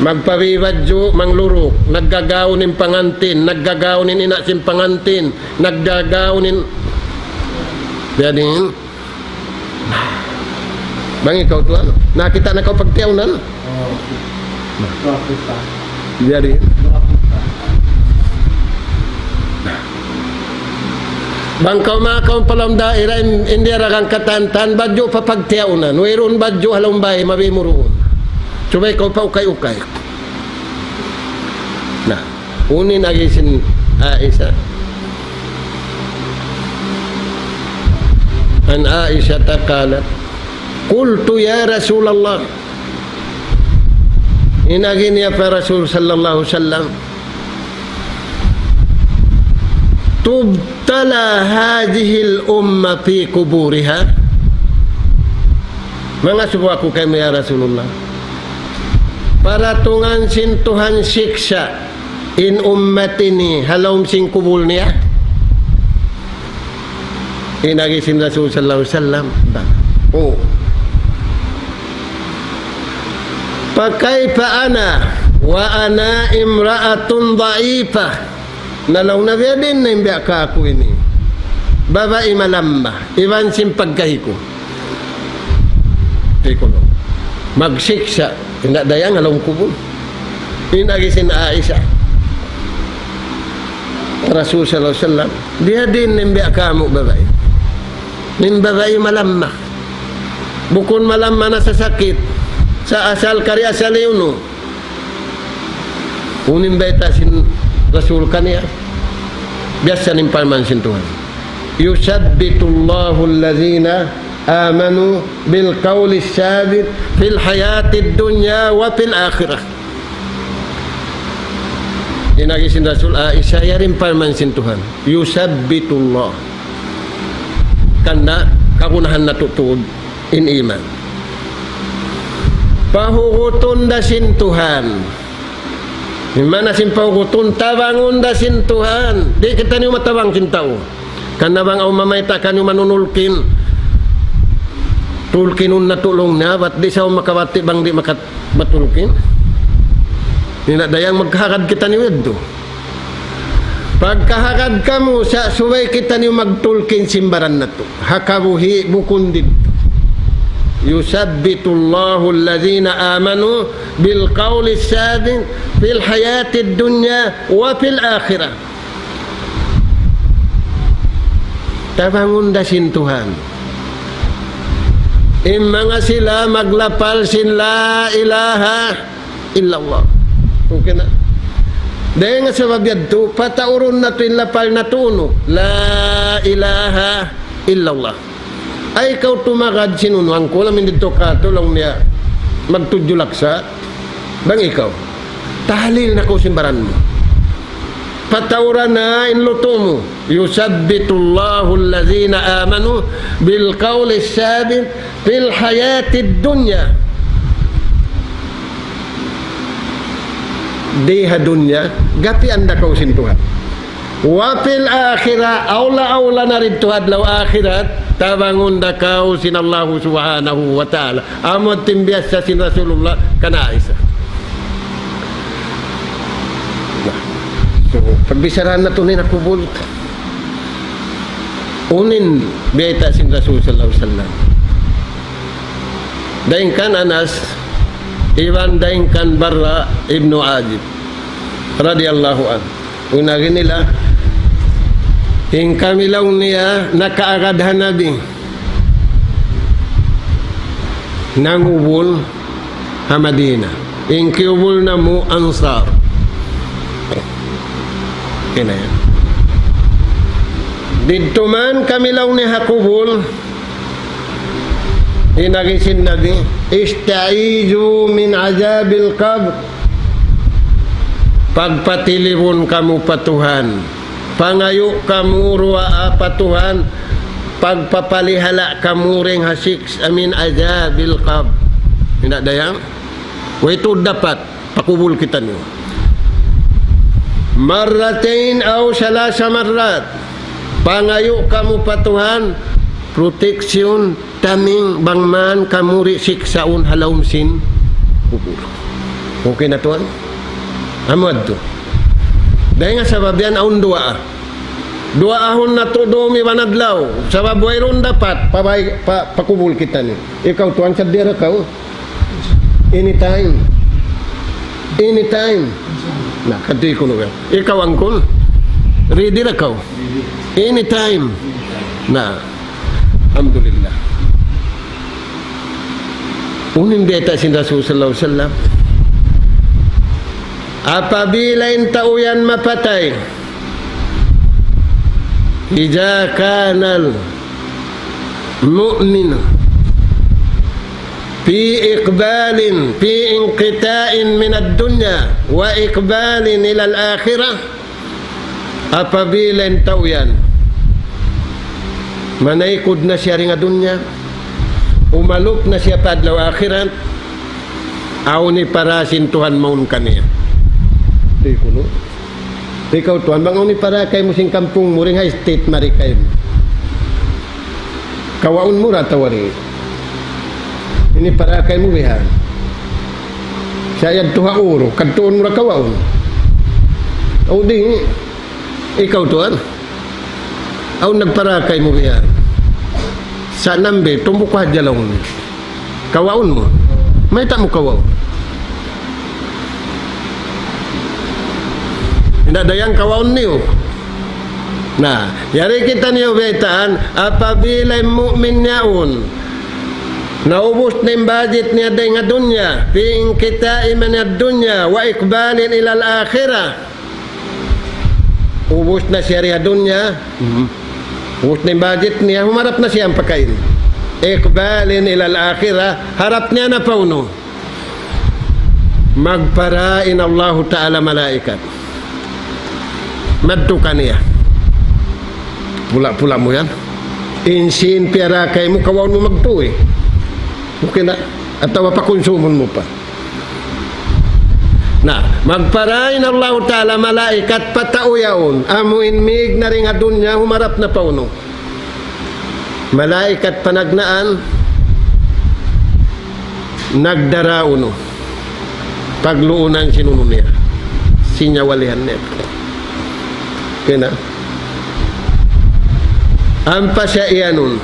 Magpabibadju', mangluruk, naggagaun in pangantin, naggagaun in ina' sin pangantin, naggagaun in, jadi, bang ikaw tuwan, nakakita' na kaw pagtiyaunan? Oo. Jadi, bang kaw makaun pa lawm daira in, in diyara kang katan-katan, badju' pa pagtiyaunan. Wayruun badju' ha lawm bay, mabi' mu duun. Subay kaw pa ukay-ukay. Na, unu in agi sin Aisha. عن عائشة قالت: قلت يا رسول الله. In agi niya pa Rasul sallallahu alayhi wasallam. تبتلى هذه الأمة في قبورها؟ Mangasubu aku kaymu, ya Rasulullah. Paratungan sin Tuhan siksa' in ummat ini ha lawm sin kubul niya? In agi sin Rasul sallallahu alayhi wasallam. Ba. Oh. فكيف أنا وأنا امرأة ضعيفة. Na laung niya, biyadiin na in biya' kaku' ini. Babai malamma, iban sin pagkahi ku. Di' kunu'. Magsiksa', hinda dayang ha lawm kubul. In agi sin Aisha. Rasul sallallahu alayhi wasallam, biyadiin na in biya' kamu babai. In babai malamma. Bukun malamma na sasakit. Sa' asal kari asal unu. Unu in bayta' sin Rasul kaniya. Biya' sin parman sin Tuhan. يثبت الله الذين آمنوا بالقول الثابت في الحياة الدنيا وفي الآخرة. In agi sin Rasul, Aisha, yari in parman sin Tuhan. يثبت الله. Karna' kagunahan natu' tuud in iman. Pahugutun da sin Tuhan. In maana sin pahugutun, tabangun da sin Tuhan. Di' kitaniyu matabang sin tau. Karna' bang awn mamayta' kaniyu manunulkin, tulkinun natu' laung niya, bat di' sa makabati' bang di' makat-, matulkin. Hinda dayang magkahagad kitaniyu yadtu. Pagkahagad kamu sa' subay kitaniyu magtulkin sin baran natu'. Ha kabuhi' bukun didtu. يثبت الله الذين آمنوا بالقول الثابت في الحياة الدنيا وفي الآخرة. Tabangun da sin Tuhan. In manga sila maglapal sin la ilaha illallah. Okay na. Dayn ha sabab yadtu, pataurun natu' in lapal natu' unu. La ilaha illallah. Ay, ikaw tumagad sin unu, angkul, amin didtu katu', laung niya, magtudju laksa. Bang ikaw, tahlil na kaw sin baran mu. Patauran na in lutu' mu. يثبت الله الذين آمنوا بالقول الثابت في الحياة الدنيا. Di ha dunya, gapian da kaw sin Tuhan. وفي الآخرة, awla-awla na didtu ha adlaw akhirat, tabangun da kaw sin Allahu Subhanahu wa Ta'ala. Amu in biyasa sin Rasulullah kan Aisha. Na, so, pagbichara natu' ini ha kubul. Unu in biyayta' sin Rasul sallallahu alayhi wasallam. Dayn kan Anas, iban dayn kan Barra ibnu Azib, radiyallahu anhu. Unu in agi nila, in kami laung niya nakaagad ha Nabi. Nangubul ha Madina. In kiyubul namu' Ansar. Kina yan. Didtu man kami laung niya ha kubul. In agi sin Nabi, استعيذوا من عذاب القبر. Pagpatilibun kamu pa Tuhan. Pangayu' kamu duwaa pa Tuhan. Pagpapalihala' kamu dayn ha siksa' من عذاب القبر. Hinda dayang? Way tuud dapat, pakubul kitaniyu. مرتين أو ثلاث مرات. Pangayu' kamu pa Tuhan, protection, taming bang man kamu di' siksaun ha lawm sin kubul. Okay na tuwan? Amu yadtu. Dayn ha sabab yan awn duwaa. Duwaahun natu' dum iban adlaw. Sabab wayruun dapat, pabay-, pa, pakubul kitaniyu. Ikaw tuwan, sadja da kaw. Anytime. Anytime. Na, kati' kunu' yan. Ikaw angkul, ready na kaw? Anytime. Na, alhamdulillah. Unu in biyayta' sin Rasul sallallahu alayhi wasallam. Apabila in tau yan mapatay, إذا كان المؤمن في إقبال، في انقطاع من الدنيا وإقبال إلى الآخرة. Apabila in tau yan manaykud na siya dayn ha dunya, umalup na siya pa adlaw akhirat, awn hipara sin Tuhan mawn kaniya. Di' kunu'. Ikaw tuwan, bang awn hipara kaymu sin kampung mu, dayn ha state mari kaymu. Kawaun mu ra atawa di'? In hipara kaymu bihan. Sa' yadtu ha uru, kadtuun mu ra kawaun. O di', ikaw tuwan. Awn nagpara kaymu bihan. Sa' nambi, tumbuk hadja laung. Kawaun mu. Mayta' mu kawaun? Hinda dayang kawaun niyu. Na, yari kitaniyu baytaan, apabila in mu'min yaun, naubus na in budget niya dayn ha dunya, في انقطاع من الدنيا وإقبال إلى الآخرة. Ubus na siya di ha dunya. Mhm. Ubus na in budget niya, humarap na siya pakain. إقبال إلى الآخرة, harap niya na pa unu. Magpara in Allahu Ta'ala malaikat. Madtu kaniya. Pula-pula mu yan. In sin piyara kaymu kawaun mu magtuy. Okay na. Atawa pakunsumun mu pa. Na, magpara in Allahu Ta'ala malaikat pa tau yaun, amu in mig na dayn ha dunya, humarap na pa unu. Malaikat panagnaan, nagdara unu. Pagluunan sin unu niya. Sin nyawalihan niya. Kena. Ampa siya iyanun.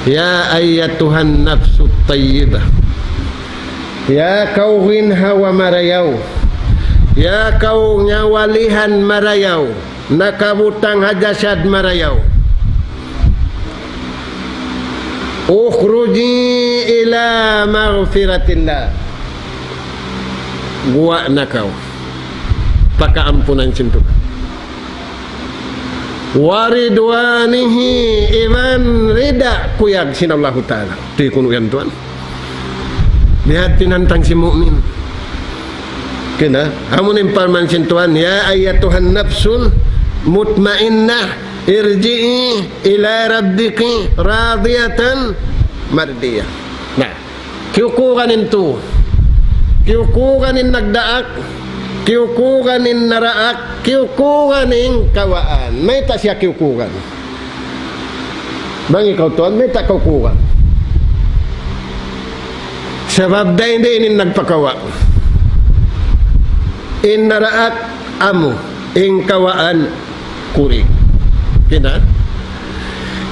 يا أيتها النفس الطيبة. Ya kaw ginhawa marayaw. Ya kaw nyawalihan marayaw. Nakabutang ha jasad marayaw. اخرجي إلى مغفرة الله. Guwa' na kaw pa kaampunan sin Tuhan. ورضوانه, iban rida kuyag sin Allahu Ta'ala. Di' kunu' yan, tuwan. Biya' ha yan in hantang sin mu'min. Kina, amu in parman sin Tuhan, يا أيتها النفس المطمئنة ارجعي إلى ربك راضية مرضية. Na, kiyukugan in tu. Kiyukugan in nagdaak. Kiyukugan in naraak. Kiyukugan in kawaan. Mayta' siya kiyukugan? Bang ikaw, tuwan, mayta' kaw kukugan? Sabab dayn di in nagpakawa'. In naraak amu, in kawaan kurig. Kina?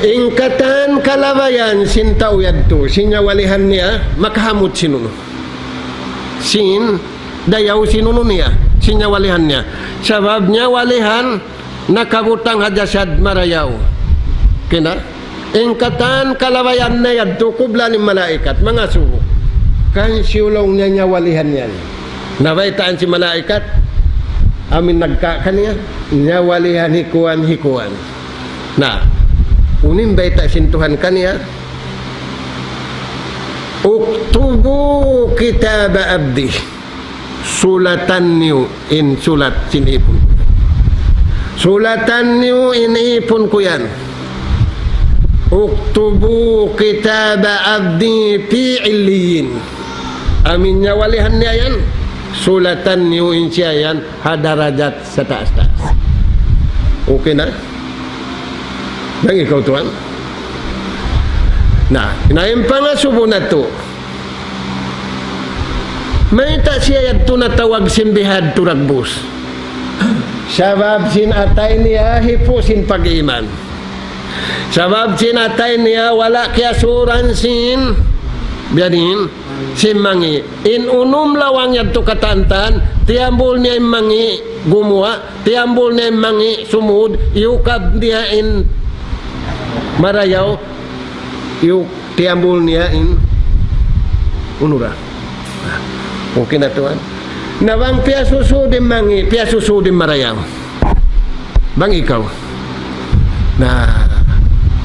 In katan kalabayan sin tau yadtu, sin nyawalihan niya, makahamut sin unu. Sin, dayaw sin unu niya, sin nyawalihan niya. Sabab nyawalihan, nakabutang ha jasad marayaw. Kina? In katan kalabayan na yadtu kubla' in malaikat, mangasubu. Kan siyulung niya nyawalihan yan. Na baytaan sin malaikat, amu in nagka-, kaniya, nyawalihan hi kuwan, hi kuwan. Na, unu in bayta' sin Tuhan kaniya, اكتبوا كتاب عبدي. Sulatan niyu in sulat sin ipun. Sulatan niyu in ipun ku yan. اكتبوا كتاب عبدي في عليين. Amu in nyawalihan niya yan, sulatan niyu in siya yan ha darajat sataas-taas. Okay na? Bang ikaw, tuwan. Na, na in pangasubu natu'. Mayta' siya yadtu natawag sin bihadtu dagbus? Sabab sin atay niya hipu' sin pag-iman. Sabab sin atay niya wala' kiyasuran sin, biya' diin, sin mangi'. In unum lawang yadtu katantan, tiyambul niya in mangi' gumuwa', tiyambul niya in mangi' sumud, iyukab niya in marayaw, iyu-, tiyambul niya in unu ra. Okay na, tuwan. Na bang piyasusud in mangi', piyasusud in marayaw. Bang ikaw. Na,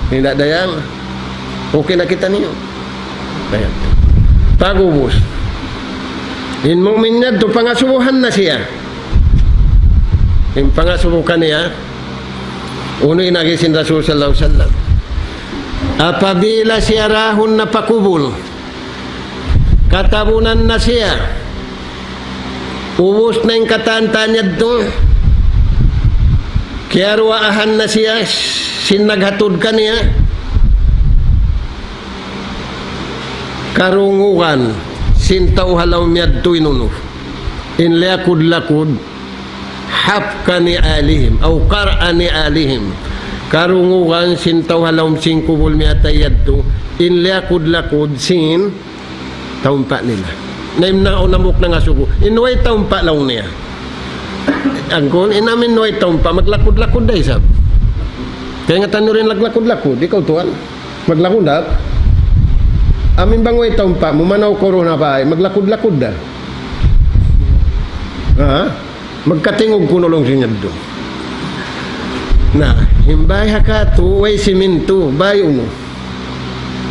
hinda dayang. Okay na kitaniyu. Ayan. Pag'ubus. In mu'min yadtu pangasubuhan na siya. In pangasubu kaniya, unu in agi sin Rasul sallallahu alayhi wasallam. Apabila siya dahun na pa kubul, katabunan na siya, ubus na in katantan yadtu, kiyaruwaahan na siya sin naghatud kaniya, karungugan sin tau ha lawm yadtu in unu, in liyakud-lakud, حفك نعالهم أو قرع نعالهم. Karungugan sin tau ha lawm sin kubul miyatay yadtu, in liyakud-lakud sin taumpa' nila. Na in nauna muk nangasubu, in way taumpa' laung niya. Angkun, in amin way taumpa', maglakud-lakud da isab. Kaingatan niyu in naglakud-lakud, ikaw, tuwan. Maglakud da. Amin bang way taumpa' mu, manaw kaw duun ha bay, maglakud-lakud da. Ha? Magkatingug kunu' laung sin yadtu. Na, in bay ha katu', way simintu, bay unu.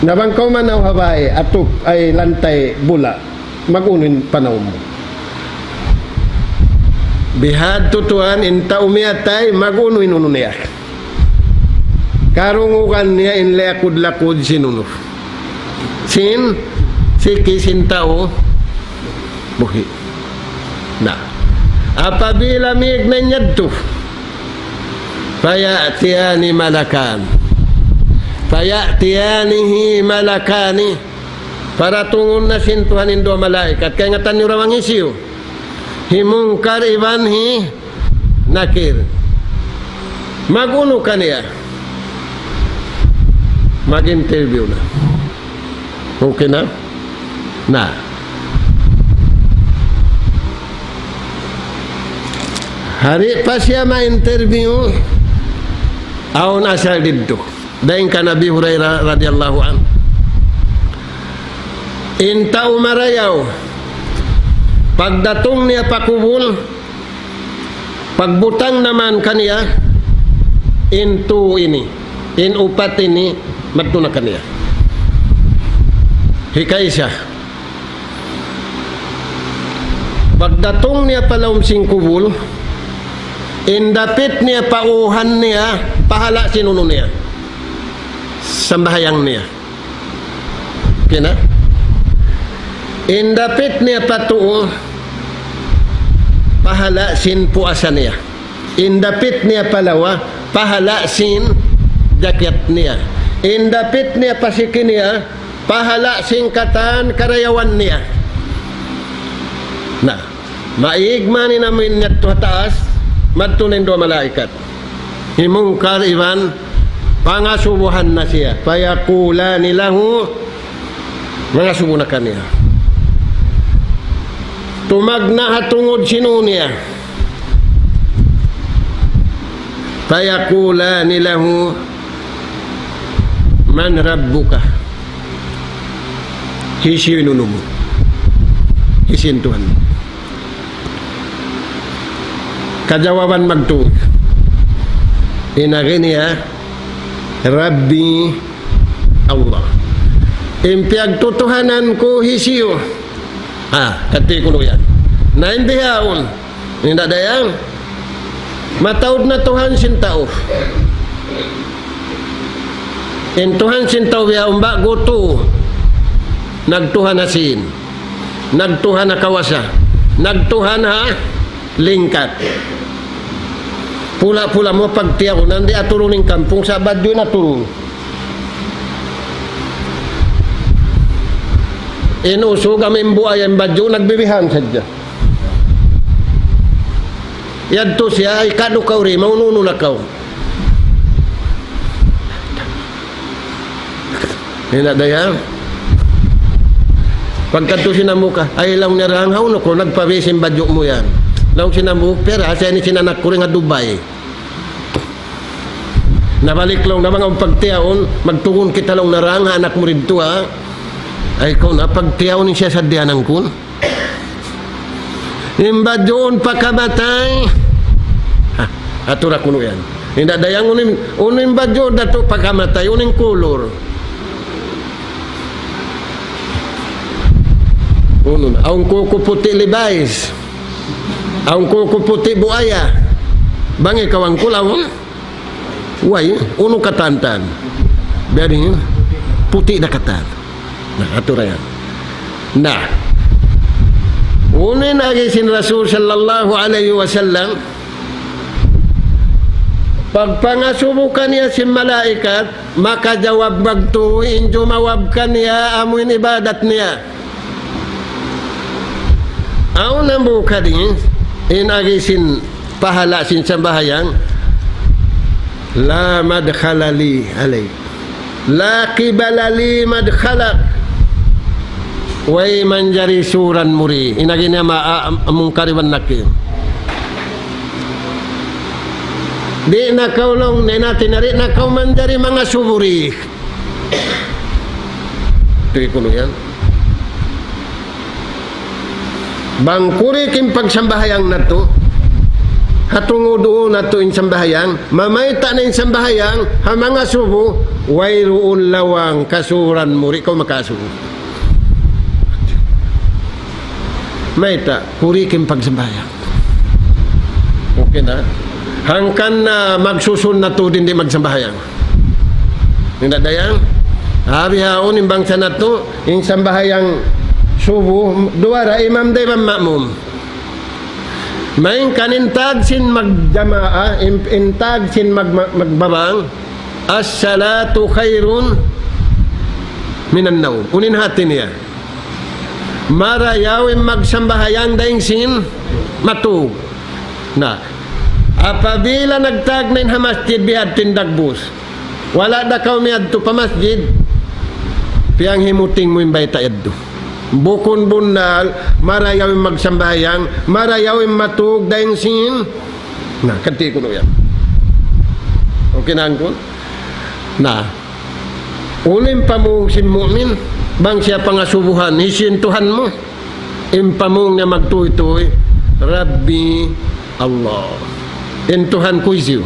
Na bang kaw manaw ha bay, atup, ay lantay bula', mag-unu in panaw mu. Bihadtu, tuwan, in tau miyatay, mag-unu in unu niya. Karungugan niya in liyakud-lakud sin unu. Sin, siki sin tau buhi'. Na. Apabila miyag na in yadtu, فيأتيان ملكان. فيأتيانه ملكان. Paratungun na sin Tuhan in duwa malaikat. Kaingatan niyu ra bang hisiyu? Hi Munkar iban hi Nakir. Mag-unu kaniya? Mag-interview na. Okay na? Na. Hari pa siya ma-interview, awn asal didtu. Dayn kan Abi Hurairah radiyallahu anhu. In tau marayaw, pagdatung niya pa kubul, pagbutang naman kaniya, in tū ini, in upat ini, madtu na kaniya. Hikaisa, pagdatung niya pa lawm sin kubul, in dapit niya pa uhan niya, pahala' sin unu niya, sambahayang niya. Okay na? In dapit niya pa tuu, pahala' sin puasa niya. In dapit niya pa lawa, pahala' sin jakat niya. In dapit niya pa siki niya, pahala' sin katan karayawan niya. Na, maig man in amuin yadtu ha taas, madtu na in duwa malaikat. Hi Munkar iban pangasubuhan na siya. فيقولان له, mangasubu na kaniya. Tumagna' ha tungud sin ū niya. فيقولان له: من ربك؟ Hisiyu in unu mu? Hisiyu in Tuhan mu? Kajawaban magtuy. In agi niya, Rabbi Allah. In piyagtutuhanan ku hisiyu? Ha, kati kunu' yan. Na in bihaun, in da dayang, mataud na Tuhan sin tau. In Tuhan sin tau bihaun ba gutu, nagtuhan ha sīn, nagtuhan ha kawasa, nagtuhan ha lingkat. Pula-pula mu pagtiyaun, nandi' aturun in kampung, sa' badju' in aturun. In usug amu in buaya in badju', nagbibihan sadja. Yadtu siya, ay kadu kaw ri, maunu-unu na kaw. Ina daya. Pagkadtu sin hambuuk, ay laung niya, "Rang, hawnu kaw nagpawi sin badju' mu yan?" Laung sin hambuuk, "Pera, sa' ini sin anak ku dayn ha Dubai." Nabalik laung niya, "Manga pagtiyaun, magtugun kita laung niya, Rang, ha anak mu didtu, ha. Ay kaw na, pagtiyaun in siya sadja anak ku." In badjuun pakamatay. Ha, atura kunu' yan. Inda' dayang unu in, unu in badju' natu' pakamatay, unu in kulur. Unu na, awn kuku puti' Levi's. Awn kuku puti' buaya. Bang ikaw awn kulaw, way, unu katan-katan. Biya' diin, puti' da katan. Na, atura yan. Na, unu in agi sin Rasul sallallahu alayhi wasallam, pagpangasubu kaniya sin malaikat, makajawab magtuy in jumawab kaniya amu in ibadat niya. Awn hambuuk hadis, in agi sin pahala' sin sambahayang, لا مدخل لي عليك، لا قبل لي مدخلك. Way manjari suran mu ri. In agi niya ma-, a-, a-, Munkar iban Nakir. Di' na kaw laung, di' na tinari na kaw manjari mangasubu ri. Tuwi kunu' yan. Bang kurik in pagsambahayang natu', ha tungud natu' in sambahayang, mamayta' na in sambahayang, ha mangasubu, wayruun lawang kasuran mu, di' kaw makasubu. Mayta', kurik in pagsambahayang. Okay na? Hangkan na magsusun na tuud in di' magsambahayang. Inda' dayang, ha bihaun in bangsa natu', in sambahayang subu, duwa ra imam da iban ma'mum. Malayngkan in tag sin magjamaa, in, in tag sin mag-, mag-, magbabang, الصلاة خير من النوم. Unu in hati niya? Marayaw in magsambahayang dayn sin matug. Na, apabila nagtag na in ha masjid bihadtu in dagbus, wala' da kaw miyadtu pa masjid, piyanghimuting mu in bayta' yadtu. Bukun bunnal, marayaw in magsambahayang, marayaw in matug dayn sin Na, kati kunu' yan. Okay na, angkun? Na, unu in pamung sin mu'min, bang siya pangasubuhan, hisiyu in Tuhan mu? In pamung niya magtūy-tūy, Rabbi Allah. In Tuhan ku hisiyu?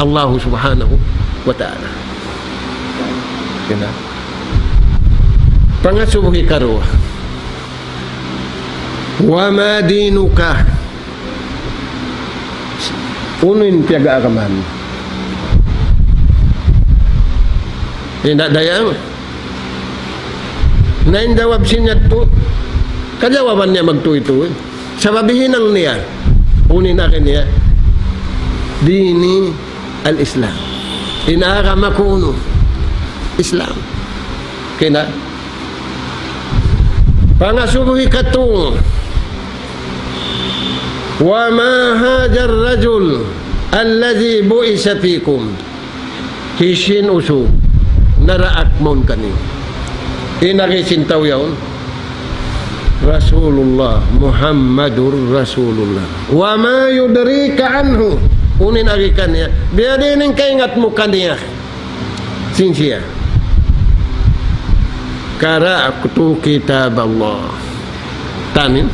Allahu subhanahu wa ta'ala. Yan na. Pangasubu hikaruwa. وما دينك. Unu in piyag-aagaman? Di' na dayang. Na in jawab sin yadtu, kajawaban niya magtūy-tūy. Sabab hinang niya, unu in agi niya, ديني الإسلام. In agama ku unu, Islam. Kina? Pangasubu hikatū. وما هذا الرجل الذي بعث فيكم. Hisiyu in usug naraak mawn kaniyu? In agi sin tau yaun, Rasulullah, Muhammadur Rasulullah. وما يدريك أنه. Unu in agi kaniya? Biyadiin in kaingat mu kaniya? Sin siya. قرأت كتاب الله. Tanin.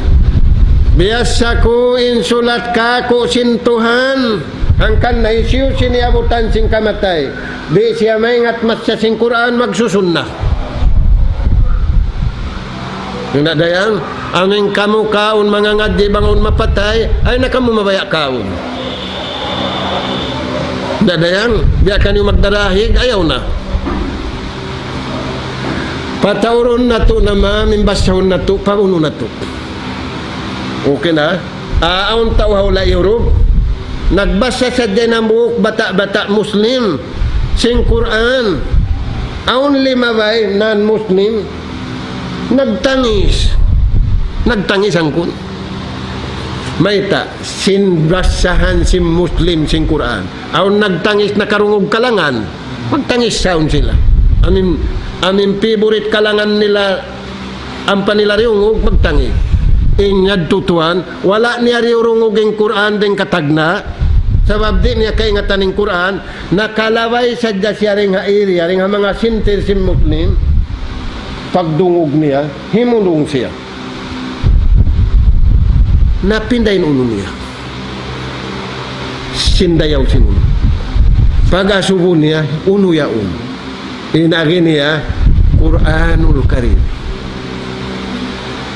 Biyassa ku in sulat kāku' sin Tuhan. Hangkan na hisiyu sin iyabutan sin kamatay, di' siya maingat massa sin Qur'an, magsusunna. Na dayang, amin kamu kaun mangangadji' bang awn mapatay, ayaw na kamu mabaya' kaun. Na dayang, biya' kaniyu magdarahig, ayaw na. Pataurun natu' na ma, mimbasahun natu', pa unu natu'. Okay na? Awn tau ha hula' Europe, nagbasa sadja in hambuuk bata'-bata' Muslim sin Qur'an. Awn limabay non-Muslim, nagtangis. Nagtangis angkun. Mayta', sin basahan sin Muslim sin Qur'an. Awn nagtangis nakarungug kalangan. Magtangis saun sila. Amin, amin favorite kalangan nila, ampa nila riyungug, magtangis. In yadtu tuwan, wala' niya riyurungug in Qur'an dayn katagna', sabab di' niya kaingatan in Qur'an, nakalabay sadja siya dayn ha area, dayn ha manga center sin Muslim, pagdungug niya, himulung siya. Napinda in unu niya. Sin dayaw sin unu. Pag-asubu niya, unu yaun? In agi niya, Qur'anul Karim.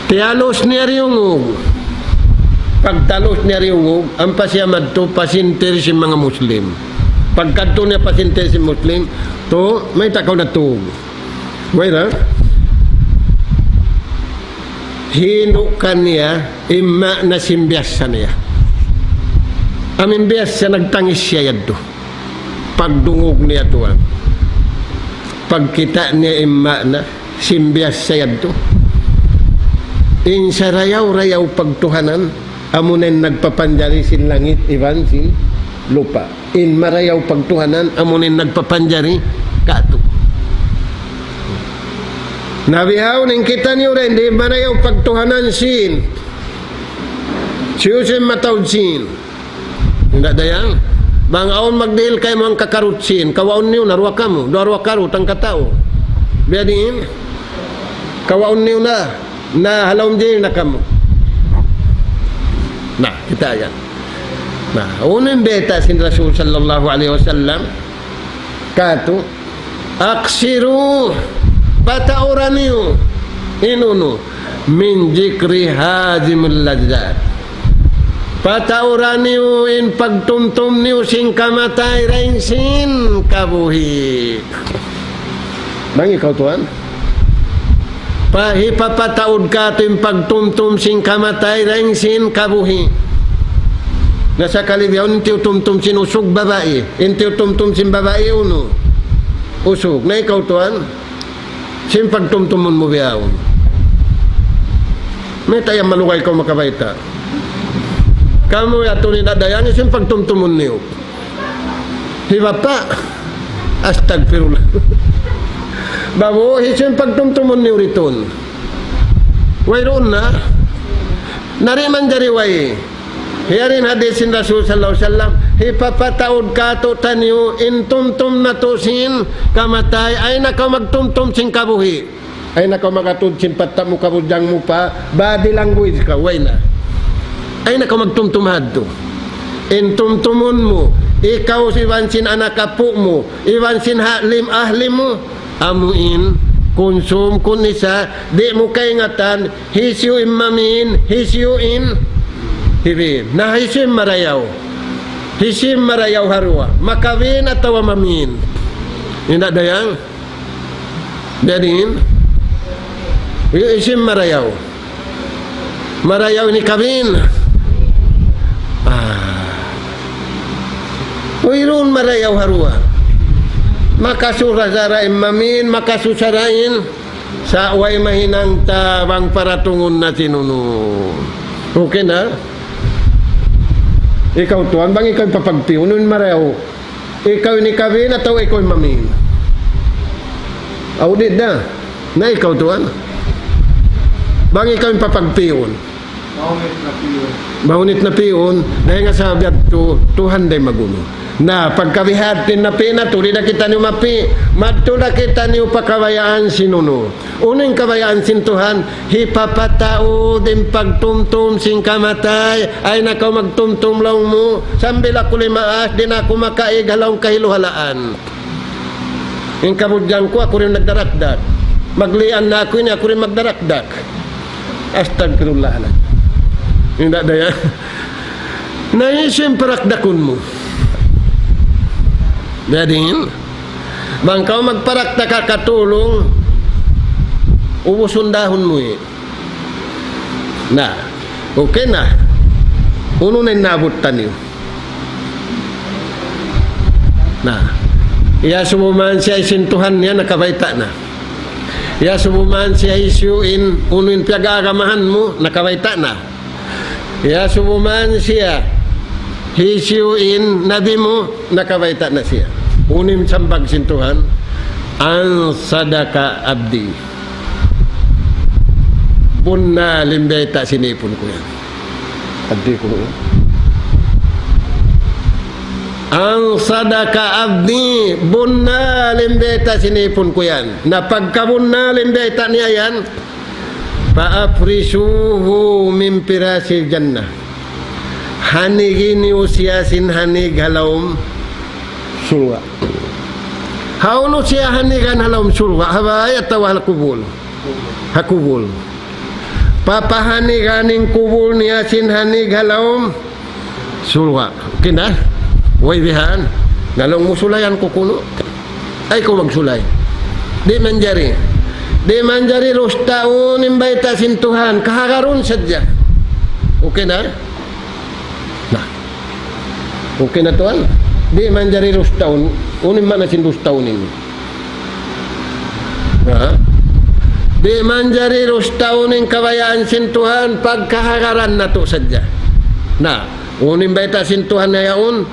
Tiyalus niya riyungug. Pagtalus niya riyungug, ampa siya madtu pa center sin manga Muslim. Pagkadtu niya pa center sin Muslim, tu, mayta' kaw natug. Way na? Hindu' kaniya in maana sin biyassa niya. Amin biyassa nagtangis siya yadtu. Pagdungug niya tuwan. Pagkita' niya in maana sin biyassa yadtu. In sarayaw-rayaw pagtuhanan, amuna in nagpapanjari sin langit iban sin lupa'. In marayaw pagtuhanan, amuna in nagpapanjari kātu'. Na bihaun in kitaniyu dayn di' marayaw pagtuhanan sin. Siyu sin mataud sin. Inda' dayang. Bang awn magdihil kaymu hangka karut sin. Kawaun niyu na duwa kamu. Duwa-duwa karut hangka tau. Biya' diin. Kawaun niyu na. Na, ha lawm dihil na kamu. Na, kita' yan. Na, unu in bayta' sin Rasul sallallahu alayhi wasallam? Kātu', أكثروا, pataura niyu, in unu, من ذكر هاذم اللذات. Pataura niyu in pagtumtum niyu sin kamatay dayn sin kabuhi'. Bang ikaw tuwan? Pa, hipapataud kātu' in pagtumtum sin kamatay dayn sin kabuhi'. Na sakali bihaun in tiyutumtum sin usug babai, in tiyutumtum sin babai unu? Usug. Na ikaw tuwan? Sin pagtumtumun mu bihaun? Mayta' yan malugay kaw makabayta'? Kamu yadtu ni Dadayang, sin pagtumtumun niyu. Hi bapa'. Astagfirullah. Babu, hisiyu in pagtumtumun niyu ritun? Wayruun na. Na di' manjari way. Yari in hadith sin Rasul sallallahu alayhi wasallam, hipapataud kātu'niyu in tumtum natu' sin kamatay, ayaw na kaw magtumtum sin kabuhi'. Ayaw na kaw mag-atud sin patta' mu, kabudjang mu pa, body language kaw, way na. Ayaw na kaw magtumtum hadtu. In tumtumun mu, ikaw iban sin anak apu' mu, iban sin ha-, lim-, ahli mu, amu in kunsum kun isa, di' mu kaingatan, hisiyu in mamin, hisiyu in hibin. Na hisiyu in marayaw. Hisiyu in marayaw ha duwa. Makabin atawa mamin. Inda' dayang. Biya' diin. Hisiyu in marayaw. Marayaw ini kabin. Ah. Wayruun marayaw ha duwa. Makasura-sara in mamin, makasusara in sa' way mahinang ta bang paratungun na sin unu. Okay na? Ikaw tuwan, bang ikaw in papagpiun, unu in marayaw? Ikaw in ikabin atawa ikaw in mamin? Aw di' da. Na ikaw tuwan. Bang ikaw in papagpiun. Mahunit na piun. Mahunit na piun. Dayn ha sabab yadtu, Tuhan da in mag-unu. Na, pagka bihadtu in napi' natu', di' da kitaniyu mapi'. Madtu da kitaniyu pa kabayaan sin unu. Unu in kabayaan sin Tuhan, hipapataud in pagtumtum sin kamatay, ayaw na kaw magtumtum laung mu, sambil aku limaas, di' na aku makaig ha lawm kahiluhalaan. In kabudjang ku, aku da in nagdarakdak. Maglian na aku ini, aku da in magdarakdak. Astagfirullah. Inda' daya. Na hisiyu in parakdakun mu. Biadin. Bang kaw magparakdak ha katulung, ubusun dahun mu i. Na, okay na. Unu na in naabut taniyu. Na, iyasubu man siya sin Tuhan niya, nakabayta' na. Iyasubu man siya hisiyu in, unu in piyag-aagamahan mu, nakabayta' na. Iyasubu man siya hisiyu in nabi mu, nakabayta' na siya. Unu in sambag sin Tuhan, أن صدق عبدي. Bunnal in bayta' sin ipun ku yan. Abdi ku yan. أن صدق عبدي, bunnal in bayta' sin ipun ku yan. Na pagka bunnal in bayta' niya yan, فأفرشوه من فراش الجنة. Hanigi niyu siya sin hanig ha lawm surga'. Hawnu siya hanigan ha lawm surga'? Ha bay atawa ha kubul? Ha kubul. Papahanigan in kubul niya sin hanig ha lawm surga'. Okay na? Way bihan. Na laung mu sulayan ku kunu'. Ayaw kaw magsulay. Di' manjari. Di' manjari dustaun in bayta' sin Tuhan. Kahagarun sadja. Okay na? Na. Okay na tuwan. Di' manjari dustaun. Unu in maana sin dustaun ini? Ha? Di' manjari dustaun in kabayaan sin Tuhan pagkahagaran natu' sadja. Na, unu in bayta' sin Tuhan na yaun,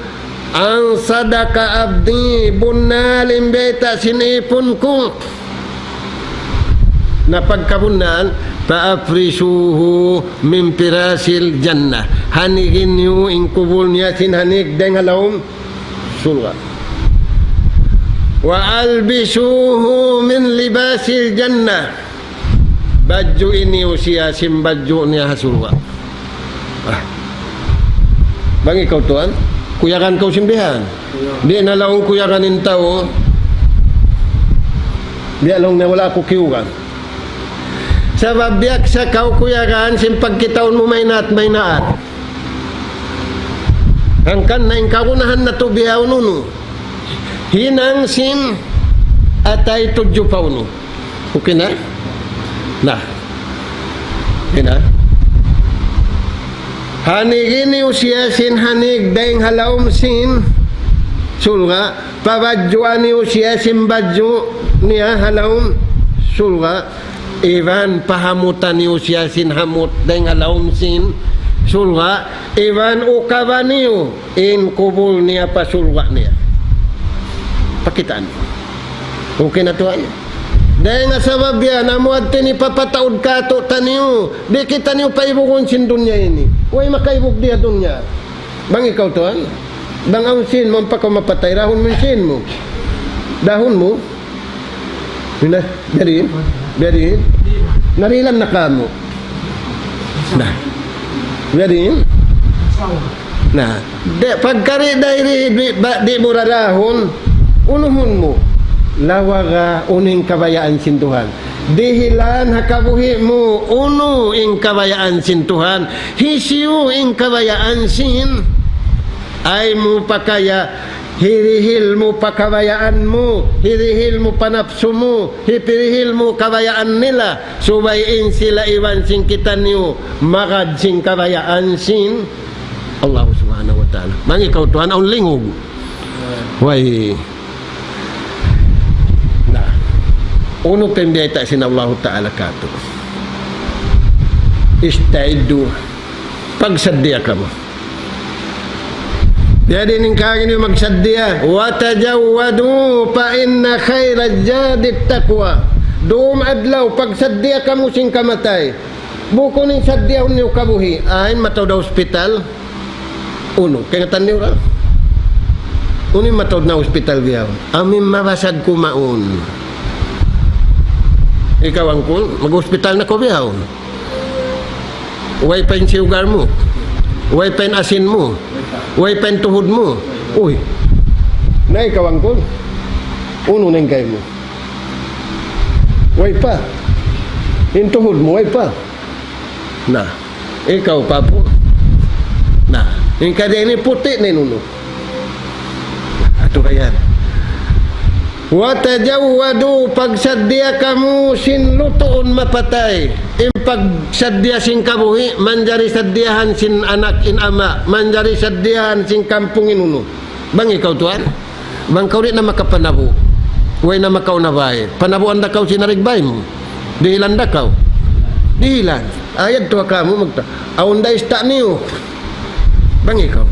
أن صدق عبدي, bunnal in bayta' sin ipun ku. Na pagka bunnal, فأفرشوه من فراش الجنة. Hanigi niyu in kubul niya sin hanig dayng ha lawm surga'. وألبسوه من لباس الجنة. Badju' niyu siya sin badju' niya ha surga'. Ah. Bang ikaw tuwan, kuyagan kaw sin bihan. Di' na laung kuyagan in tau. Di' laung na wala' aku kiyugan. Sabab biya' sa kaw kuyagan sin pagkitaun mu maynaat, maynaat. Hangkan na in kagunahan natu' bihaun unu. Hinang sin atay tudju pa unu. Okay na? Na. Okay na? Hanigi niyu siya sin hanig dayng ha lawm sin surga', pabadjuan niyu siya sin badju' niya ha lawm surga', iban pahamutan niyu siya sin hamut dayng ha lawm sin surga', iban ukaban niyu in kubul niya pa surga' niya. Pakitaan. Okay na tuwan. Dayn ha sabab yan, amu yadtu in hipapataud kātu'niyu, di' kitaniyu paibugun sin dunya ini. Way makaibug di ha dunya. Bang ikaw tuwan, bang awn sīn mu, ampa kaw mapatay, dahun mu in sīn mu. Dahun mu. Ina, biya' diin, biya' diin. Narihilan na kamu. Na. Biya' diin. Na. Di', pagka di' da diri, di', ba, di' mu da dahun, unuhun mu. Lawaga unu in kabayaan sin Tuhan. Dihilan ha kabuhi' mu, unu in kabayaan sin Tuhan. Hisiyu in kabayaan sin. Ay mu pakaya, hirihil mu pa kabayaan mu, hirihil mu pa napsu mu, hipirihil mu kabayaan nila, subay in sila iban sin kitaniyu, magad sin kabayaan sin Allah Subhanahu wa Ta'ala. Bang ikaw tuwan, awn lingug. Way. Na. Unu pa in biyayta' sin Allahu Ta'ala kātu'. Ista'iddu. Pagsaddiya kamu. Jadi in kagi niyu magsaddiya. وتزودوا فإن خير الزاد التقوى. Dum adlaw, pagsaddiya kamu sin kamatay. Bukun in saddiyahun niyu kabuhi'. Ayn mataud ha hospital. Unu, kaingatan niyu ra? Unu in mataud na hospital bihaun? Amu in mabasag kumaun. Ikaw angkul, mag-hospital na kaw bihaun. Way pa in siyugar mu. Way pa in asin mu. Way pa in tuhud mu. Uy. Na ikaw angkul. Unu na in kaymu? Way pa. In tuhud mu, way pa. Na, ikaw, papu. Na, in kadi ini puti' na in unu. Atu kayan. وتزودوا, pagsaddiya kamu sin lutuun mapatay. In pagsaddiya sin kabuhi', manjari saddiyahan sin anak in ama', manjari saddiyahan sin kampung in unu. Bang ikaw tuwan, bang kaw di' na makapanabu', way na makauna bay, panabuan da kaw sin arigbay mu. Dihilan da kaw. Dihilan. Ayad tuwa kamu magta. Awn da ista' niyu. Bang ikaw.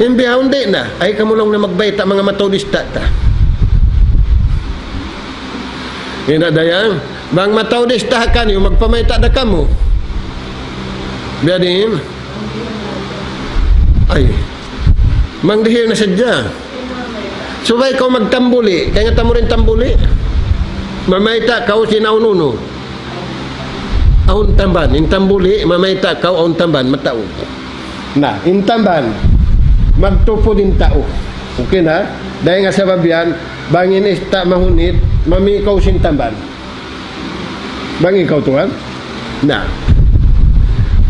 In bihaun di' na. Ay kamu laung na magbayta' manga mataud ista' ta. Ina dayang. Bang mataud ista' ha kaniyu, magpamayta' da kamu. Biya' diin. Ay. Bang dihil na sadja. Subay kaw magtambuli, kaingatan mu ra in tambuli. Mamayta' kaw sin awn unu. Awn tamban, in tambuli, mamayta' kaw awn tamban, mataud. Na, in tamban, magtupud in tau. Okay na? Dayn ha sabab yan, bang in ista' mahunit, mami kaw sin tamban. Bang ikaw tuwan. Na.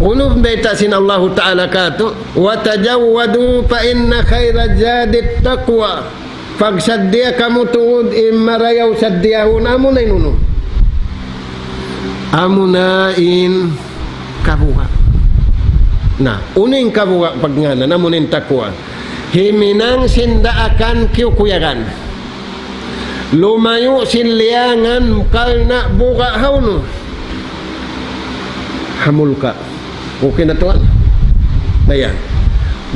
Unu bayta' sin Allahu Ta'ala kātu', وتزودوا فإن خير الزاد التقوى. Pagsaddiya kamu tuud in marayaw saddiyahun, amuna in unu. Amuna in kabuga'. Na, unu in kabuga' pagngānan, amuna in takwa. Himinang sin daakan kiyukuyagan. Lumayu' sin liyangan karna' buga' ha unu. Ha mulka'. Okay na tuwan. Na yan.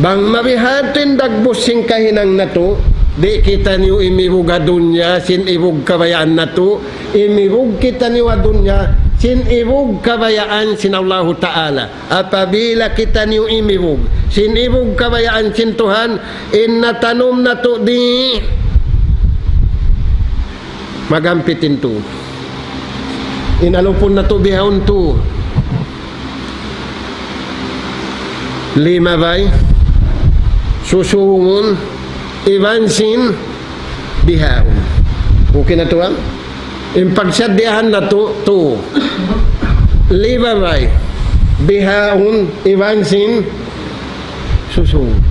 Bang mabihadtu in dagbus sin kahinang natu', di' kitaniyu imibug ha dunya sin ibug kabayaan natu', imibug kitaniyu ha dunya sin ibug kabayaan sin Allahu Ta'ala. Apabila kitaniyu imibug sin ibug kabayaan sin Tuhan, in natanum natu' di' maghampit in tu. In alupun natu' bihaun tu. Lima bay, susungun, iban sin bihaun. Okay na tuwan? In pagsaddiyahan natu' tu. Lima bay, bihaun, iban sin susungun.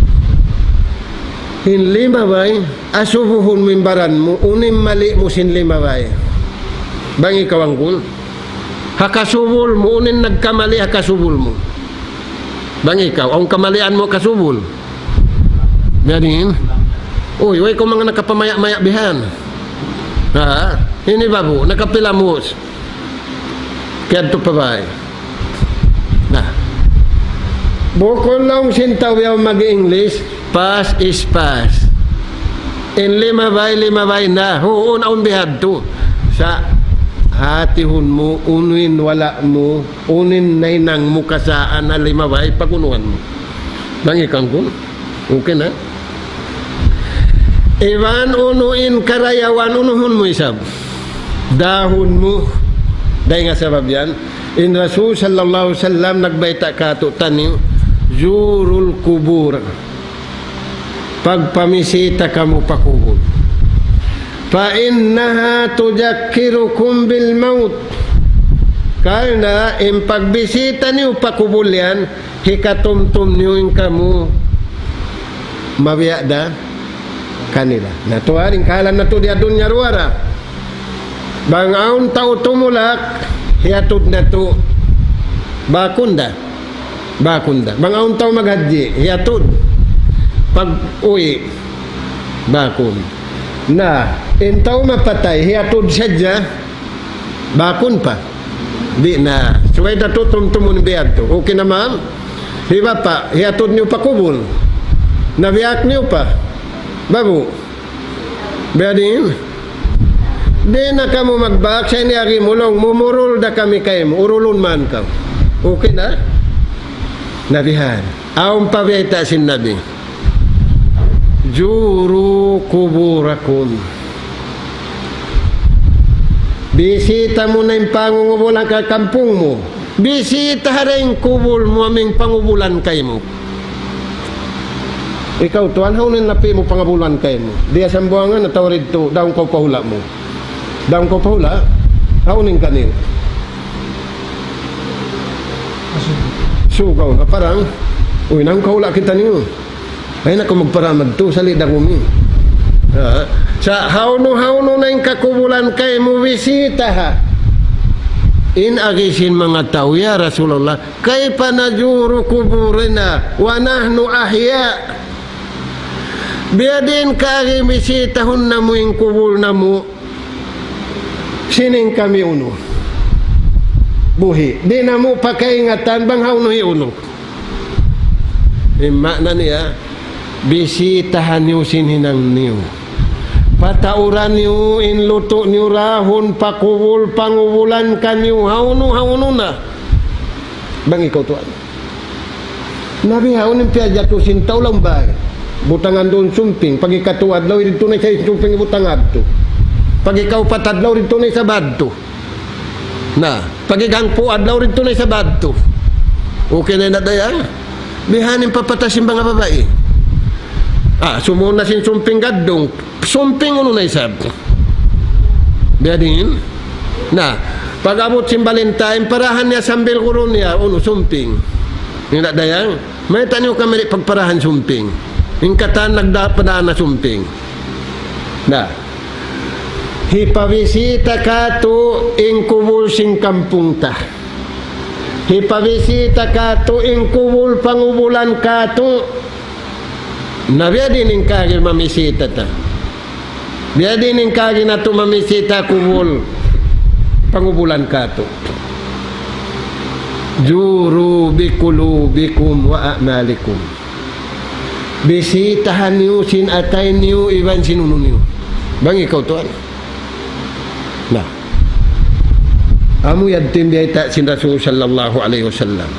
In lima bay, asubuhun mu in baran mu, unu in mali' mu sin lima bay. Bang ikaw angkul. Ha kasubul mu, unu in nagkamali' ha kasubul mu. Bang ikaw, awn kamalian mu ha kasubul. Biya' diin. Uy, way kaw manga nakapamaya'-maya' bihan. Ha? Ini babu, nakapilamus. Kiyadtu pa bay. Na. Bukun laung sin tau yaun mag-English, past is past. In lima bay, lima bay na. Huun awn bihadtu. Sa' hātihun mu, unu in wala' mu, unu in nahinang mu kasaan ha limabay, pagunuhan mu. Bang ikaw kun, okay na? Iban unu in karayawan, unuhun mu isab. Dahun mu. Dayn ha sabab yan, in Rasul sallallahu alayhi wasallam nagbayta' kātu'niyu, زوروا القبور. Pagpamisita kamu pa kubul. فإنها تذكركم بالموت. Karna' in pagbisita niyu pa kubul yan, hikatumtum niyu in kamu mabiya' da kanila. Na tuwan in kahalan natu' di ha dunya duwa ra. Bang awn tau tumulak, hiyatud natu'. Bakun da. Bakun da. Bang awn tau maghajji, hiyatud. Pag-uwi', bakun. Na, in tau mapatay, hiyatud sadja, bakun pa. Di' na. Subay natu' tumtumun biya' tu. Okay na, ma'am? Hi bapa', hiyatud niyu pa kubul. Nabiyak niyu pa. Babu'. Biya' diin? Di' na kamu magbak, sa' ini agi mu laung mu, murul da kami kaymu, urulun man kaw. Okay na? Na bihan. Awn pa biyayta' sin Nabi. زوروا قبوركم. Bisita mu na in pangungubulan ha kampung mu. Bisitaha da in kubul mu amu in pangubulan kaymu. Ikaw, tuwan, hawnu in napi' mu pangubulan kaymu? Di' ha Sambuwangan atawa didtu, daun kaw pa hula' mu. Daun kaw pa hula', hawnu in kaniyu? Sugaw na parang, uy, naun kaw hula' kitaniyu. Ay, naku, magparamadtu, sali' da kumi. Ha? Sa' hawnu-hawnu na in kakubulan kaymu, bisitaha. In agi sin manga tau, "Ya Rasulullah, كيف نزور قبورنا ونحن أحياء؟" Biya' diin kaagi bisitahun namu' in kubul namu', sin in kami unu, buhi'. Di' namu' pa kaingatan bang hawnu hi unu. In maana niya, bisitaha niyu sin hinang niyu. Patauran niyu in lutu' niyu dahun pa kubul, pangubulan kaniyu, hawnu-hawnu na. Bang ikaw tuwan. Na bihaun in piyajatu sin tau laung bay. Butangan duun sumping, pag ikatu adlaw didtu na isab sumping butangan tu. Pag ikaupat adlaw didtu na isab adtu. Na, pag ikahangpu' adlaw didtu na isab adtu. Okay na in dayang? Bihan in papatay sin manga babai. Ah, sumūng na sin sumping gaddung. Sumping unu na isab. Biya' diin? Na, pag-abut sin Valentine, parahan niya sambil guru niya, unu, sumping. Ina' dayang, mayta' niyu kami di' pagparahan sumping. In katan nagda-, padaan na sumping. Na, hipabisita katu' in kubul sin kampung ta. Hipabisita katu' in kubul pangubulan katu'. Na biya' diin in kaagi mamisita ta? Biya' diin in kaagi natu' mamisita kubul pangubulan katu'? زوروا بقلوبكم وأعمالكم. Bisitaha niyu sin atay niyu iban sin unu niyu. Bang ikaw tuwan. Na. Amu yadtu in biyayta' sin Rasul sallallahu alayhi wasallam.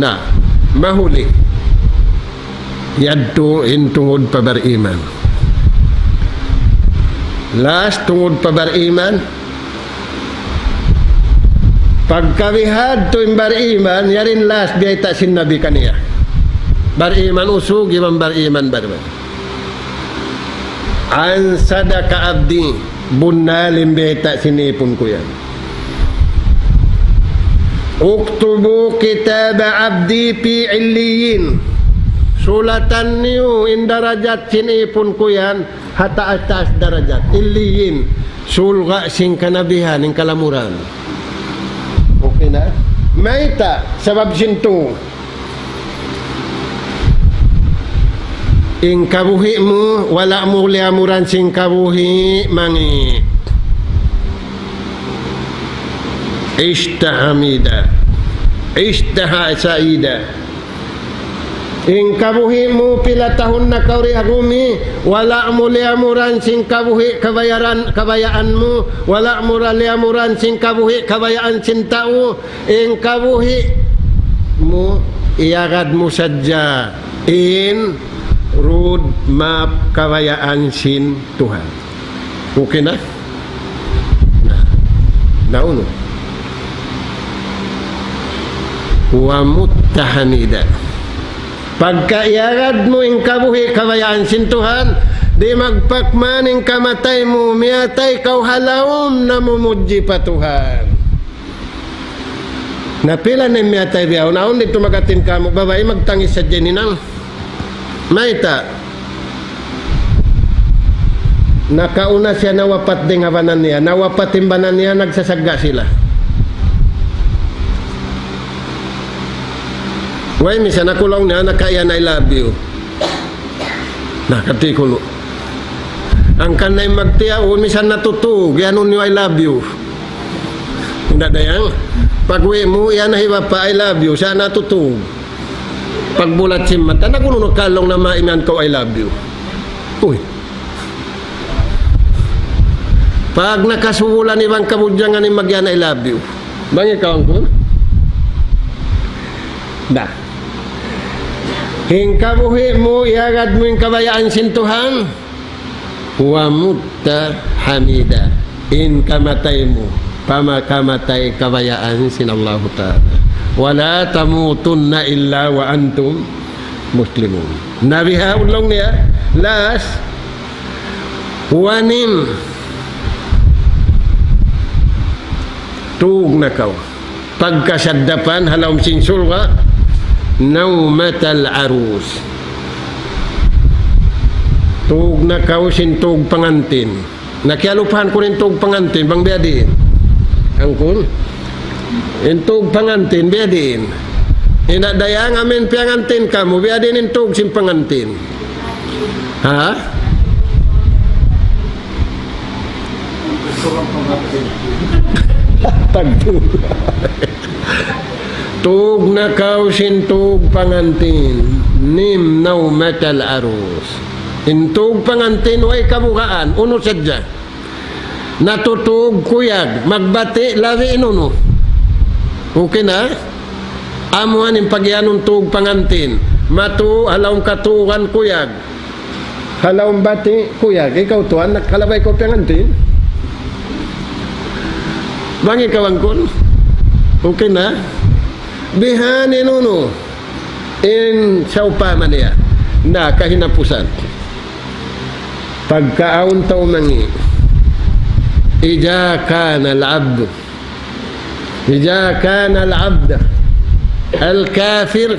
Na, mahuli. Yadtu in tungud pa bariman. Last tungud pa bariman. Pagka bihadtu in bariman, yari in last biyayta' sin Nabi kaniya. Bariman usug iban bariman bariman. أن صدق عبدي, bunnal in biyayta' sin ipun ku yan. اكتبوا كتاب عبدي في عليين. Sulatan niyu in darajat sin ipun ku yan, ha taas-taas darajat. Illiyin, surga' sin kanabihan, in kalamuran. Okay na? Mayta', sabab sin tu. In kabuhi' mu, wala' mu liyamuran sin kabuhi', mangi'. عشت حميدا. عشت سعيدا. In kabuhi' mu pila tahun na kaw di ha gumi, wala' mu liyamuran sin kabuhi' kabayaran, kabayaan mu, wala' mu ra liyamuran sin kabuhi' kabayaan sin tau, in kabuhi' mu iyagad mu sadja in road map kabayaan sin Tuhan. Okay na? Na, naunu. ومت حميدا. Pagka iyagad mu in kabuhi' kabayaan sin Tuhan, di' magpakman in kamatay mu, miyatay kaw ha lawm namumudji pa Tuhan. Na pila na in miyatay bihaun, awn di' tumagatin kamu, babai magtangis sadja in hinang. Mayta'? Nakauna siya nawapat dayn ha bana niya. Nawapat in bana niya, nagsasagga' sila. Way, misan aku laung niya, nakaiyan "I love you". Na, kati' kunu'. Hangkan na in magtiyaun, misan natutug, iyanun niyu "I love you". Inda' dayang. Pag-uwi' mu, iyan na hi bapa', "I love you", sa' natutug. Pagbulat sin mata, na kunu' na kalung na maiman kaw "I love you". Uy. Pag nakasubulan iban kabudjangan in mag-iyan "I love you". Bang ikaw angkun? Da. In kabuhi' mu, iyagad mu in kabayaan sin Tuhan. ومت حميدا. In kamatay mu, pama-, kamatay kabayaan sin Allahu Ta'ala. ولا تموتن إلا وأنتم مسلمون. Na bihaun laung niya, last warning. Tug na kaw. Pagkasaddapan ha lawm sin surga', نومة العروس. Tug na kaw sin tug pangantin. Na kiyalupahan ku in tug pangantin, bang biya' diin. Angkun. In tug pangantin, biya' diin. Inda' dayang, amin piyangantin kamu, biya' diin in tug sin pangantin. Ha? Tagtug. Tug na kaw sin tug pangantin, نم نومة العروس. In tug pangantin, way kabugaan, unu sadja. Natutug kuyag, magbati' labi in unu. Okay na? Amu yan in pagiyanun tug pangantin. Matu, ha lawm katugan kuyag. Ha lawm bati' kuyag. Ikaw tuwan, nakalabay kaw pangantin. Bang ikaw angkun. Okay na? Bihan in unu. In sawpama niya. Na kahinapusan. Pagka awn tau mangi', إذا كان العبد، إذا كان العبد الكافر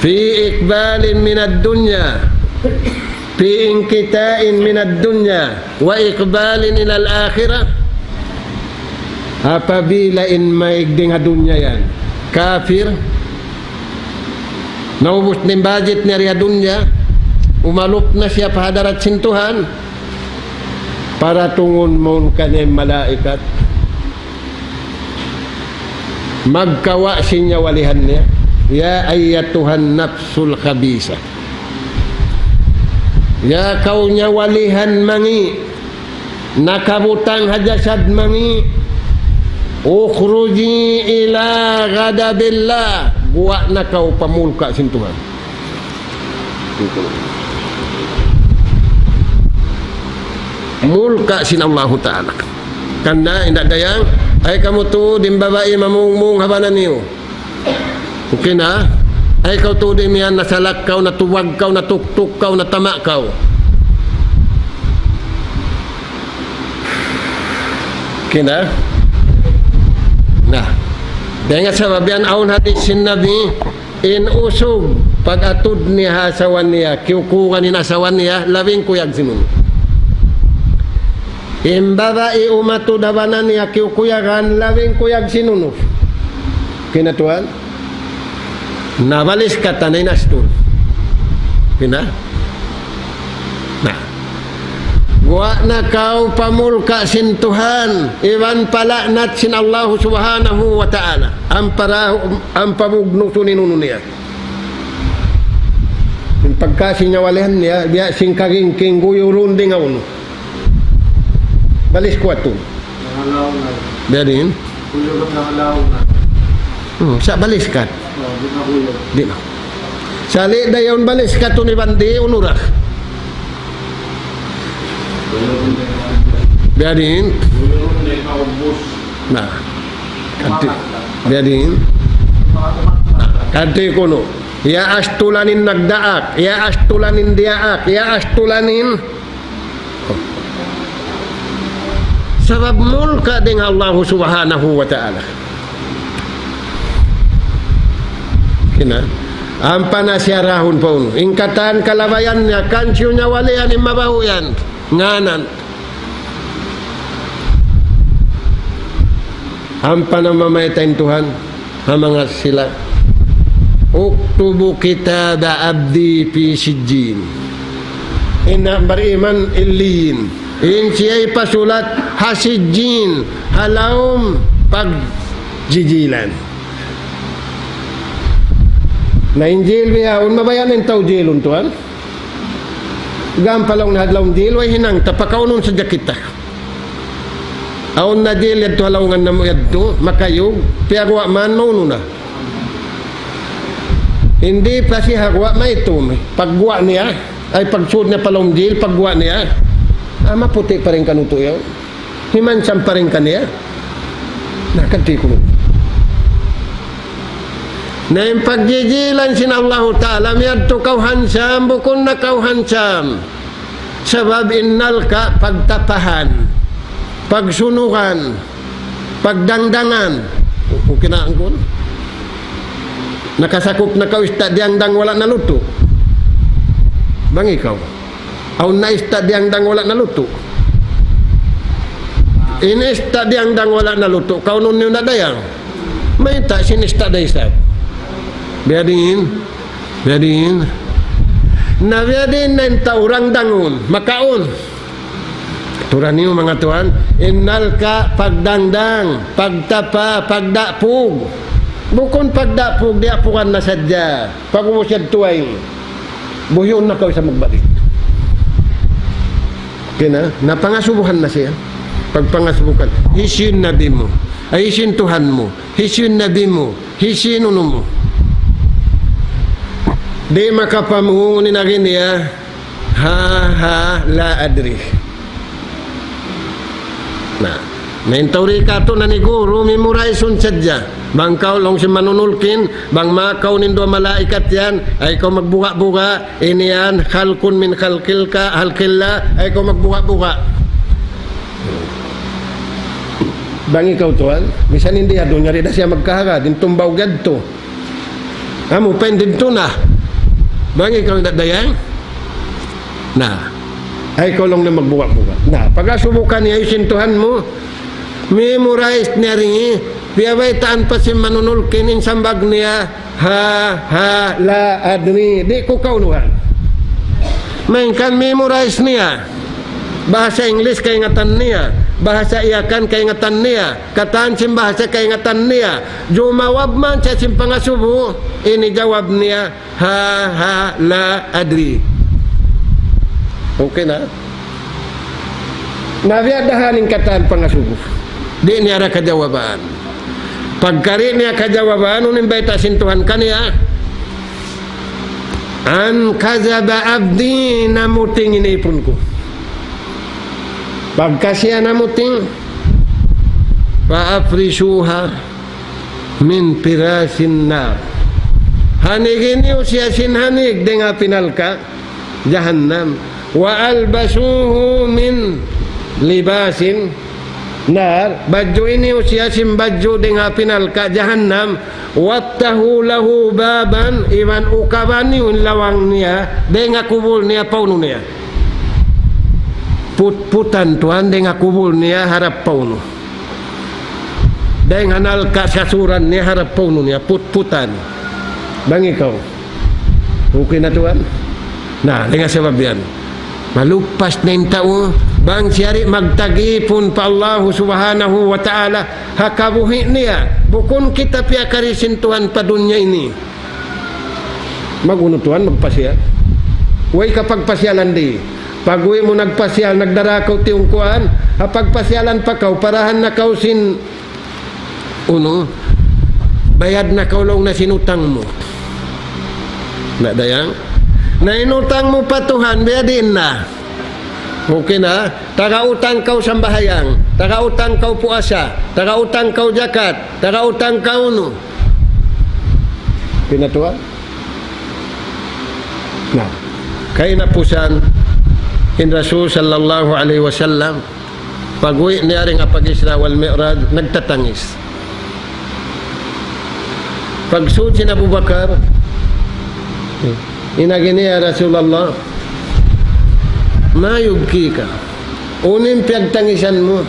في إقبال من الدنيا، في انقطاع من الدنيا وإقبال إلى الآخرة. Apabila in maig dayn ha dunya yan, kafir, naubus na in budget niya di ha dunya, umalup na siya pa hadarat sin Tuhan, paratungun mawn kaniya in malaikat. Magkawa' sin nyawalihan niya, يا أيتها النفس الخبيثة. Ya kaw nyawalihan mangi', nakabutang ha jasad mangi', اخرجي إلى غضب الله. Guwa' na kaw pa mulka' sin Tuhan. Mulka' sin Allahu Ta'ala. Karna' inda' dayang, ay kamu tuud in babai mamungmung ha bana niyu. Okay na? Ay kaw tuud in miyan nasalak kaw, natubag kaw, natuktuk kaw, natama' kaw. Okay na? Na. Dayn ha sabab yan, awn hadith sin Nabi, in usug pag-atud niya ha asawa niya, kiyukugan in asawa niya, labing kuyag sin unu. In babai umatud ha bana niya, kiyukuyagan, labing kuyag sin unu. Okay na tuwan? Na balis katan in astud. Okay na? Na. Guwa' na kaw pa mulka' sin Tuhan, iban pa la'nat sin Allahu Subhanahu wa Ta'ala. Ampa ra-, ampa bugnusun in unu niya. Pagka sin nyawalihan niya, biya' sin kagingking guyurun dayn ha unu. Baliskat tuud. Biya' diin? Hmm, sa' baliskat. Di' na. Sa' li' da yaun baliskat tuud iban di' unu ra. Biya' diin? Na. Kanti. Biya' diin? Na. Kanti kunu'. Ya astulan in nagdaak, ya astulan in diyaak, ya astulan in. Sabab mulka' dayn ha Allah Subhanahu wa Ta'ala. Kina, ampa na siya rahun pa unu. In katan kalabayan niya, kansiyu niya wali yan, in mabahu yan. Nganan. Ampa na mamayta' in Tuhan, ha manga sila. اكتبوا كتاب عبدي في سجين. In bariman Illiyin. In siya ipasulat ha Sijjin, ha lawm pagjijilan. Na in jil bihaun, mabaya' na in tau jilun tuwan. Gam pa laung na ha lawm jil, way hinang ta, pakaunun sadja kita. Awn na jil yadtu ha lawm namu' yadtu, makayug, piyaguwa' man maunu na. Hindi pa siya guwa' maitum, pagguwa' niya, ay pagsud niya pa lawm jil, pagguwa' niya. Ah, maputi' pa rin kanutu' yan. Himansam pa rin kaniya. Na, kadti kunu'. Na in pagjijilan sin Allahu Ta'ala, miyadtu kaw hansam, bukun na kaw hansam. Sabab in nalka' pagtapahan, pagsunugan, pagdangdangan. Kung kinaan ko, nakasakup na kaw ista' diyangdang wala' nalutu'. Bang ikaw. Awn na ista' diyangdang wala' nalutu'. In ista' diyangdang wala' nalutu', kaunun niyu na dayang. Mayta' sin ista' da isab. Biya' diin, biya' diin. Na biya' diin na in tau rangdangun, makaun. Aturan niyu manga tuwan, in nalka' pagdangdang, pagtapa, pagdapug. Bukun pagdapug, diyapugan na sadja. Pag'ubus yadtu ay. Buhiun na kaw sa magbalik. Kina, na pangasubuhan na siya. Pagpangasubuhan, hisiyu in nabi mu? Ay, hisiyu in Tuhan mu? Hisiyu in nabi mu? Hisiyu in unu mu? Di' makapamung in agi niya, ha, ha, la adri. Na, na in tau di' katu' naniguru, memorize-un sadja. Bang kaw laung sin manunulkin, bang makaun in duwa malaikat yan, ayaw kaw magbuga'-buga', ini yan, khalqun min khalqilka, khalqillah, ayaw kaw magbuga'-buga'. Bang ikaw tuwan, misan in di ha dunya di' da siya magkahagad, in tumbaw gadtu. Amu pa in didtu na. Bang ikaw da dayang? Na. Ayaw kaw laung na magbuga'-buga'. Na, pag'asubu kaniya hisiyu in Tuhan mu, memorize niya ri, piyabaytaan pa sin manunulkin in sambag niya, ha, ha, la, adri, di' ku kaunuhan. Malayngkan memorize niya. Bahasa English kaingatan niya, bahasa Yakan kaingatan niya, katan sin bahasa kaingatan niya. Jumawab man siya sin pangasubu, ini jawab niya, ha, ha, la, adri. Okay na? Na biya' da ha yan in katan pangasubu. Di' niya da kajawaban. Pagka di' niya kajawaban, unu in bayta' sin Tuhan kaniya? أن كذب عبدي, namuting in ipun ku. Pagka siya namuting, فأفرشوها من فراش النار. Hanigi niyu siya sin hanig dayn ha api narka' jahannam. وألبسوه من لباس النار, badju' niyu siya sin badju' dayn ha api narka' jahannam. وافتحوا له بابا, iban ukaba niyu in lawang niya, dayn ha kubul niya, pa unu niya. Putputan tuwan dayn ha kubul niya harap pa unu. Dayn ha narka' sasuran niya harap pa unu niya, putputan. Bang ikaw. Okay na tuwan? Na, dayn ha sabab yan. Maluppas na in tau, bang siya di' magtagipun pa Allahu Subhanahu wa Ta'ala, ha kabuhi' niya, bukun kita piyakari sin Tuhan pa dunya ini. Mag-unu tuwan, magpasiya. Way ka pagpasyalan di. Pag-uwi' mu nagpasyal, nagdara kaw tiyungkuan, ha pagpasyalan pa kaw, parahan na kaw sin unu, bayad na kaw laung na sin utang mu. Na dayang? Na in utang mu pa Tuhan, biya' diin na. Okay na? Taga utang kaw sambahayang, taga utang kaw puasa, taga utang kaw jakat, taga utang kaw unu. Pinatuan? Na, kahinapusan, in Rasul sallallahu alayhi wasallam, pag-uwi' niya dayn ha pag-Isra wal Mi'raj, nagtatangis. Pagsud sin Abu Bakar, in agi niya, "Ya Rasulullah, ما يبكيك? Unu in piyagtangisan mu?"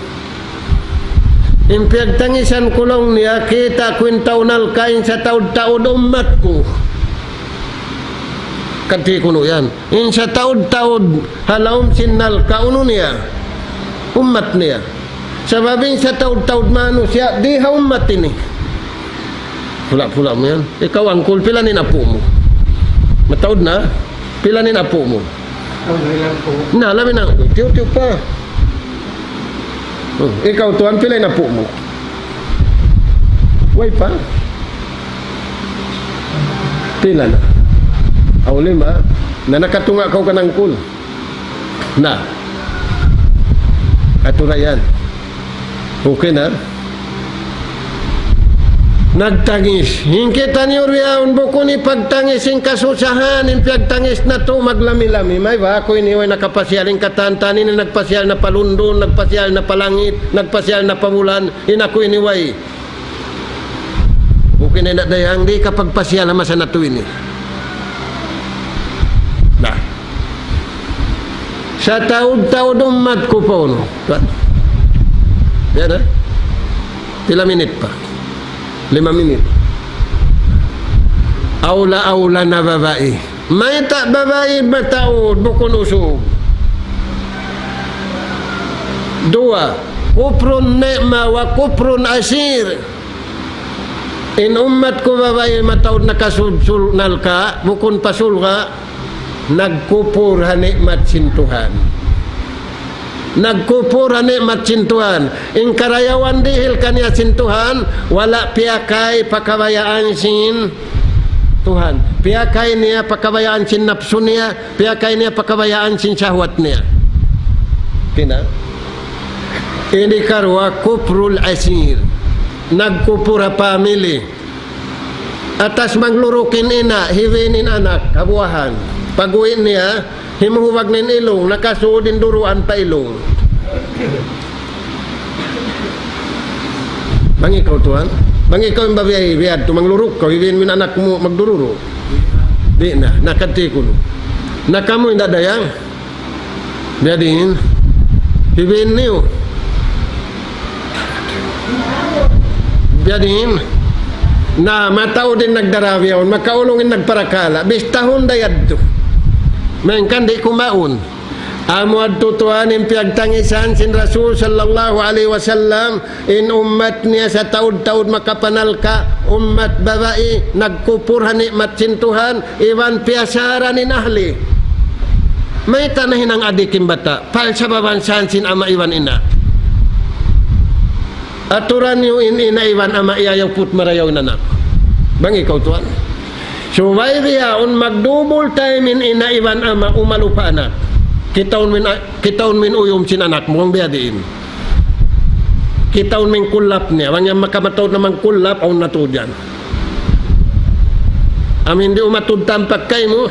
"In piyagtangisan ku," laung niya, "kita' ku in tau nalka' in sataud-taud ummat ku." Kati kunu' yan. In sataud-taud ha lawm sin nalka' unu niya? Ummat niya. Sabab in sataud-taud manusiya' di' ha ummat ini. Pula-pula mu yan. Ikaw, angkul, pila in apu' mu? Mataud na? Pila in apu' mu? Na, labi na. Tiyu'-tiyu' pa. Hmm. Ikaw, tuwan, pila in apu' mu? Way pa? Pila na? Aw, lima. Na nakatunga' kaw kan angkul. Na. Atura yan. Okay na? Nagtangis. In kitaniyu bihaun bukun in pagtangis sin kasusahan, in piyagtangis natu' maglami-lami. Mayta' aku ini way nakapasyal, in katan-katan ini nagpasyal na pa London, nagpasyal na pa langit, nagpasyal na pa bulan, in aku ini way. Bukun na dayang di' kapagpasyal ha masa natu' ini. Na. Sataud-taud ummat ku pa unu. Tuwan. Yan, ha? Pila minit pa? Lima minit. Awla-awla na babai. Mayta' babai mataud, bukun usug. Duwa, كفر النعمة وكفر العشير. In ummat ku babai mataud nakasud sul-, nalka', bukun pa surga', nagkupur ha ni'mat sin Tuhan. Nagkupur ha ni'mat sin Tuhan. In karayawan dihil kaniya sin Tuhan, wala' piyakay pa kabayaan sin Tuhan. Piyakay niya pa kabayaan sin napsu niya, piyakay niya pa kabayaan sin sahwat niya. Kina? Ini karuwa كفر العشير. Nagkupur ha family. Atas magluruk in ina', hiwin in anak, kabuahan. Pag-uwi' niya, himuhubag na in ilung, nakasud in duruan pa ilung. Bang ikaw tuwan, bang ikaw in babai, biya' tu magluruk kaw, hiwin mu in anak mu magdururu. Di' na, nakadti kunu'. Na kamu in dayang. Biya' diin, hiwin niyu. Biya' diin, na mataud in nagdara bihaun, makaulung in nagparakala', bistahun da yadtu. Malayngkan di' kumaun. Amu yadtu tuwan in piyagtangisan sin Rasul sallallahu alayhi wasallam, in ummat niya sataud-taud makapanalka', ummat babai nagkupur ha ni'mat sin Tuhan, iban piyasaran in ahli. Mayta' nahinang adik in bata', pal sababan san sin ama' iban ina'. Aturan niyu in ina' iban ama' iyayaput marayaw in anak. Bang ikaw tuwan. Subay bihaun mag-double time in ina' iban ama' umalup pa anak. Kitaun mu in, kitaun mu in uyum sin anak mu, bang biya' diin. Kitaun mu in kullap niya. Bang yan makamataud na mangkullap, awn na tuud yan. Amu in di' umatud tampak kaymu.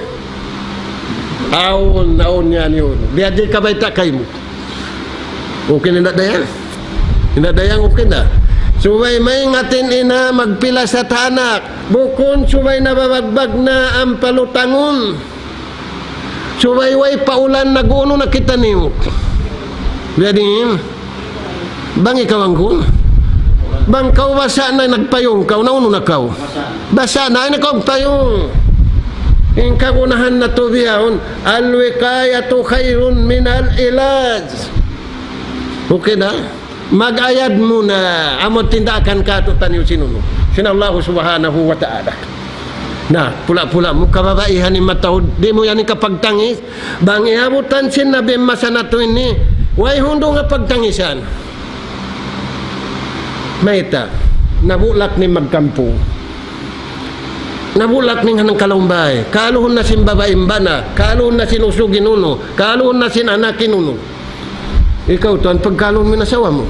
Awn, awn yan yun. Biya' di' kabayta' kaymu. Okay na dayang? Inda dayang okay na. Subay maingat in ina' magpila sa tanak. Bukun subay nababagbag na ampa lutangun. Subay way pa ulan, nag-unu na kitaniyu? Biya' diin? Bang ikaw angkun? Bang kaw basa' na nagpayung kaw, naunu na kaw? Basa' na, ayaw na kaw payung. In kagunahan natu' bihaun, الوقاية خير من العلاج. Okay na? Mag-ayad muna, amu in tindakan katu'taniyu sin unu, sin Allah Subhanahu wa Ta'ala. Na, pula-pula mu kababaihan in mataud, di' mu yan hikapagtangis. Bang iyabutan sin Nabi in masa natu' ini, way hundung ha pagtangisan. Mayta', nabulak in magkampung. Nabulak in hanang kalaum bay. Kaluhun na sin babai in bana, kaluhun na sin usug in unu, kaluhun na sin anak in unu. Ikaw tuwan, pagkaluhun mu in asawa mu.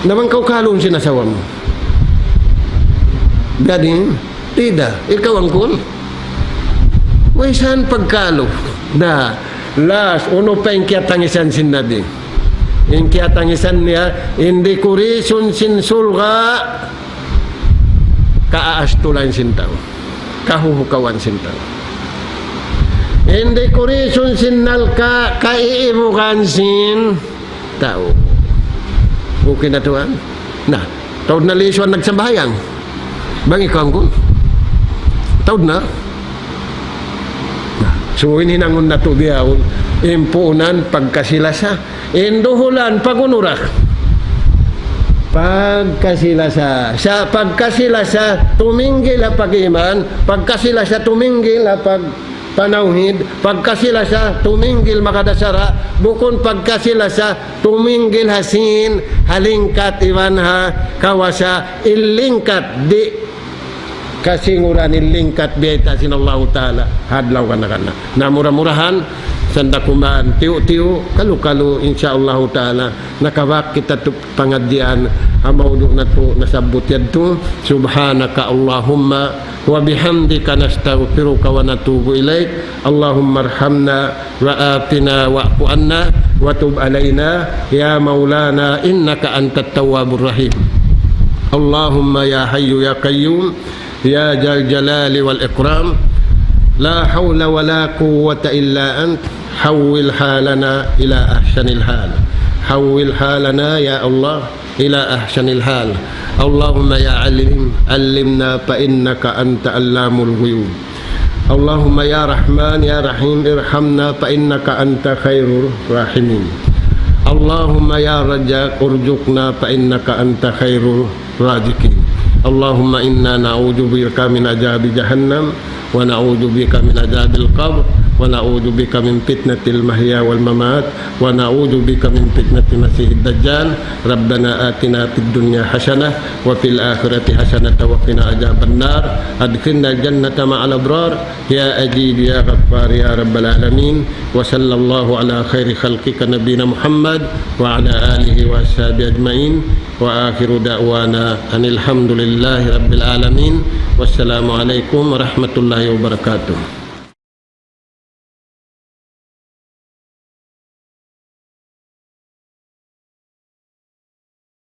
Na bang kaw kaluhun sin asawa mu. Jadi, di' da, ikaw angkun. Way san pagkalu. Na, last, unu pa in kiyatangisan sin Nabi. In kiyatangisan niya, in decoration sin surga', kaastulan sin tau. Kahuhukawan sin tau. In decoration sin narka', kaiibugan sin tau. Okay na tuwan. Na, taud na lisuan nagsambahayang. Bang ikaw angkun. Taud na. Na, so in hinangun natu' bihaun, in puunan pagkasi-lasa. In duhulan pag-unu ra. Pagkasi-lasa. Sa' pagkasi-lasa tuminggil ha pag-iman, pagkasi-lasa tuminggil ha pag-, panawhid, pagkasi-lasa tuminggil magad ha sara', bukun pagkasi-lasa tuminggil ha sīn, ha lingkat iban ha kawasa, in lingkat di' kasinguran in lingkat biyayta' sin Allahu Ta'ala ha adlaw kana-kana. Na mura-murahan, sanda kuman tiyu'-tiyu', kalu-kalu, insya Allahu Ta'ala, nakabak kita tu pangadjian, ha mawdu' natu' nasabbut yadtu. سبحانك اللهم وبحمدك نستغفرك ونتوب إليك. اللهم ارحمنا وعافنا واعف عنا وتب علينا يا مولانا إنك أنت التواب الرحيم. اللهم يا حي يا قيوم يا ذا الجلال والإكرام، لا حول ولا قوة إلا أنت، حول حالنا إلى أحسن الحال. حول حالنا يا الله إلى أحسن الحال. اللهم يا عليم علمنا فإنك أنت علام الغيوب. اللهم يا رحمن يا رحيم ارحمنا فإنك أنت خير الراحمين. اللهم يا رزاق ارزقنا فإنك أنت خير الرازقين. اللهم إنا نعوذ بك من عذاب جهنم ونعوذ بك من عذاب القبر ونعوذ بك من فتنة المحيا والممات ونعوذ بك من فتنة المسيح الدجال. ربنا آتنا في الدنيا حسنة وفي الآخرة حسنة وقنا عذاب النار. أدخلنا الجنة مع الأبرار. يا عزيز يا غفار يا رب العالمين. وصلى الله على خير خلقك نبينا محمد وعلى آله وأصحابه أجمعين. وآخر دعوانا أن الحمد لله رب العالمين. والسلام عليكم ورحمة الله وبركاته.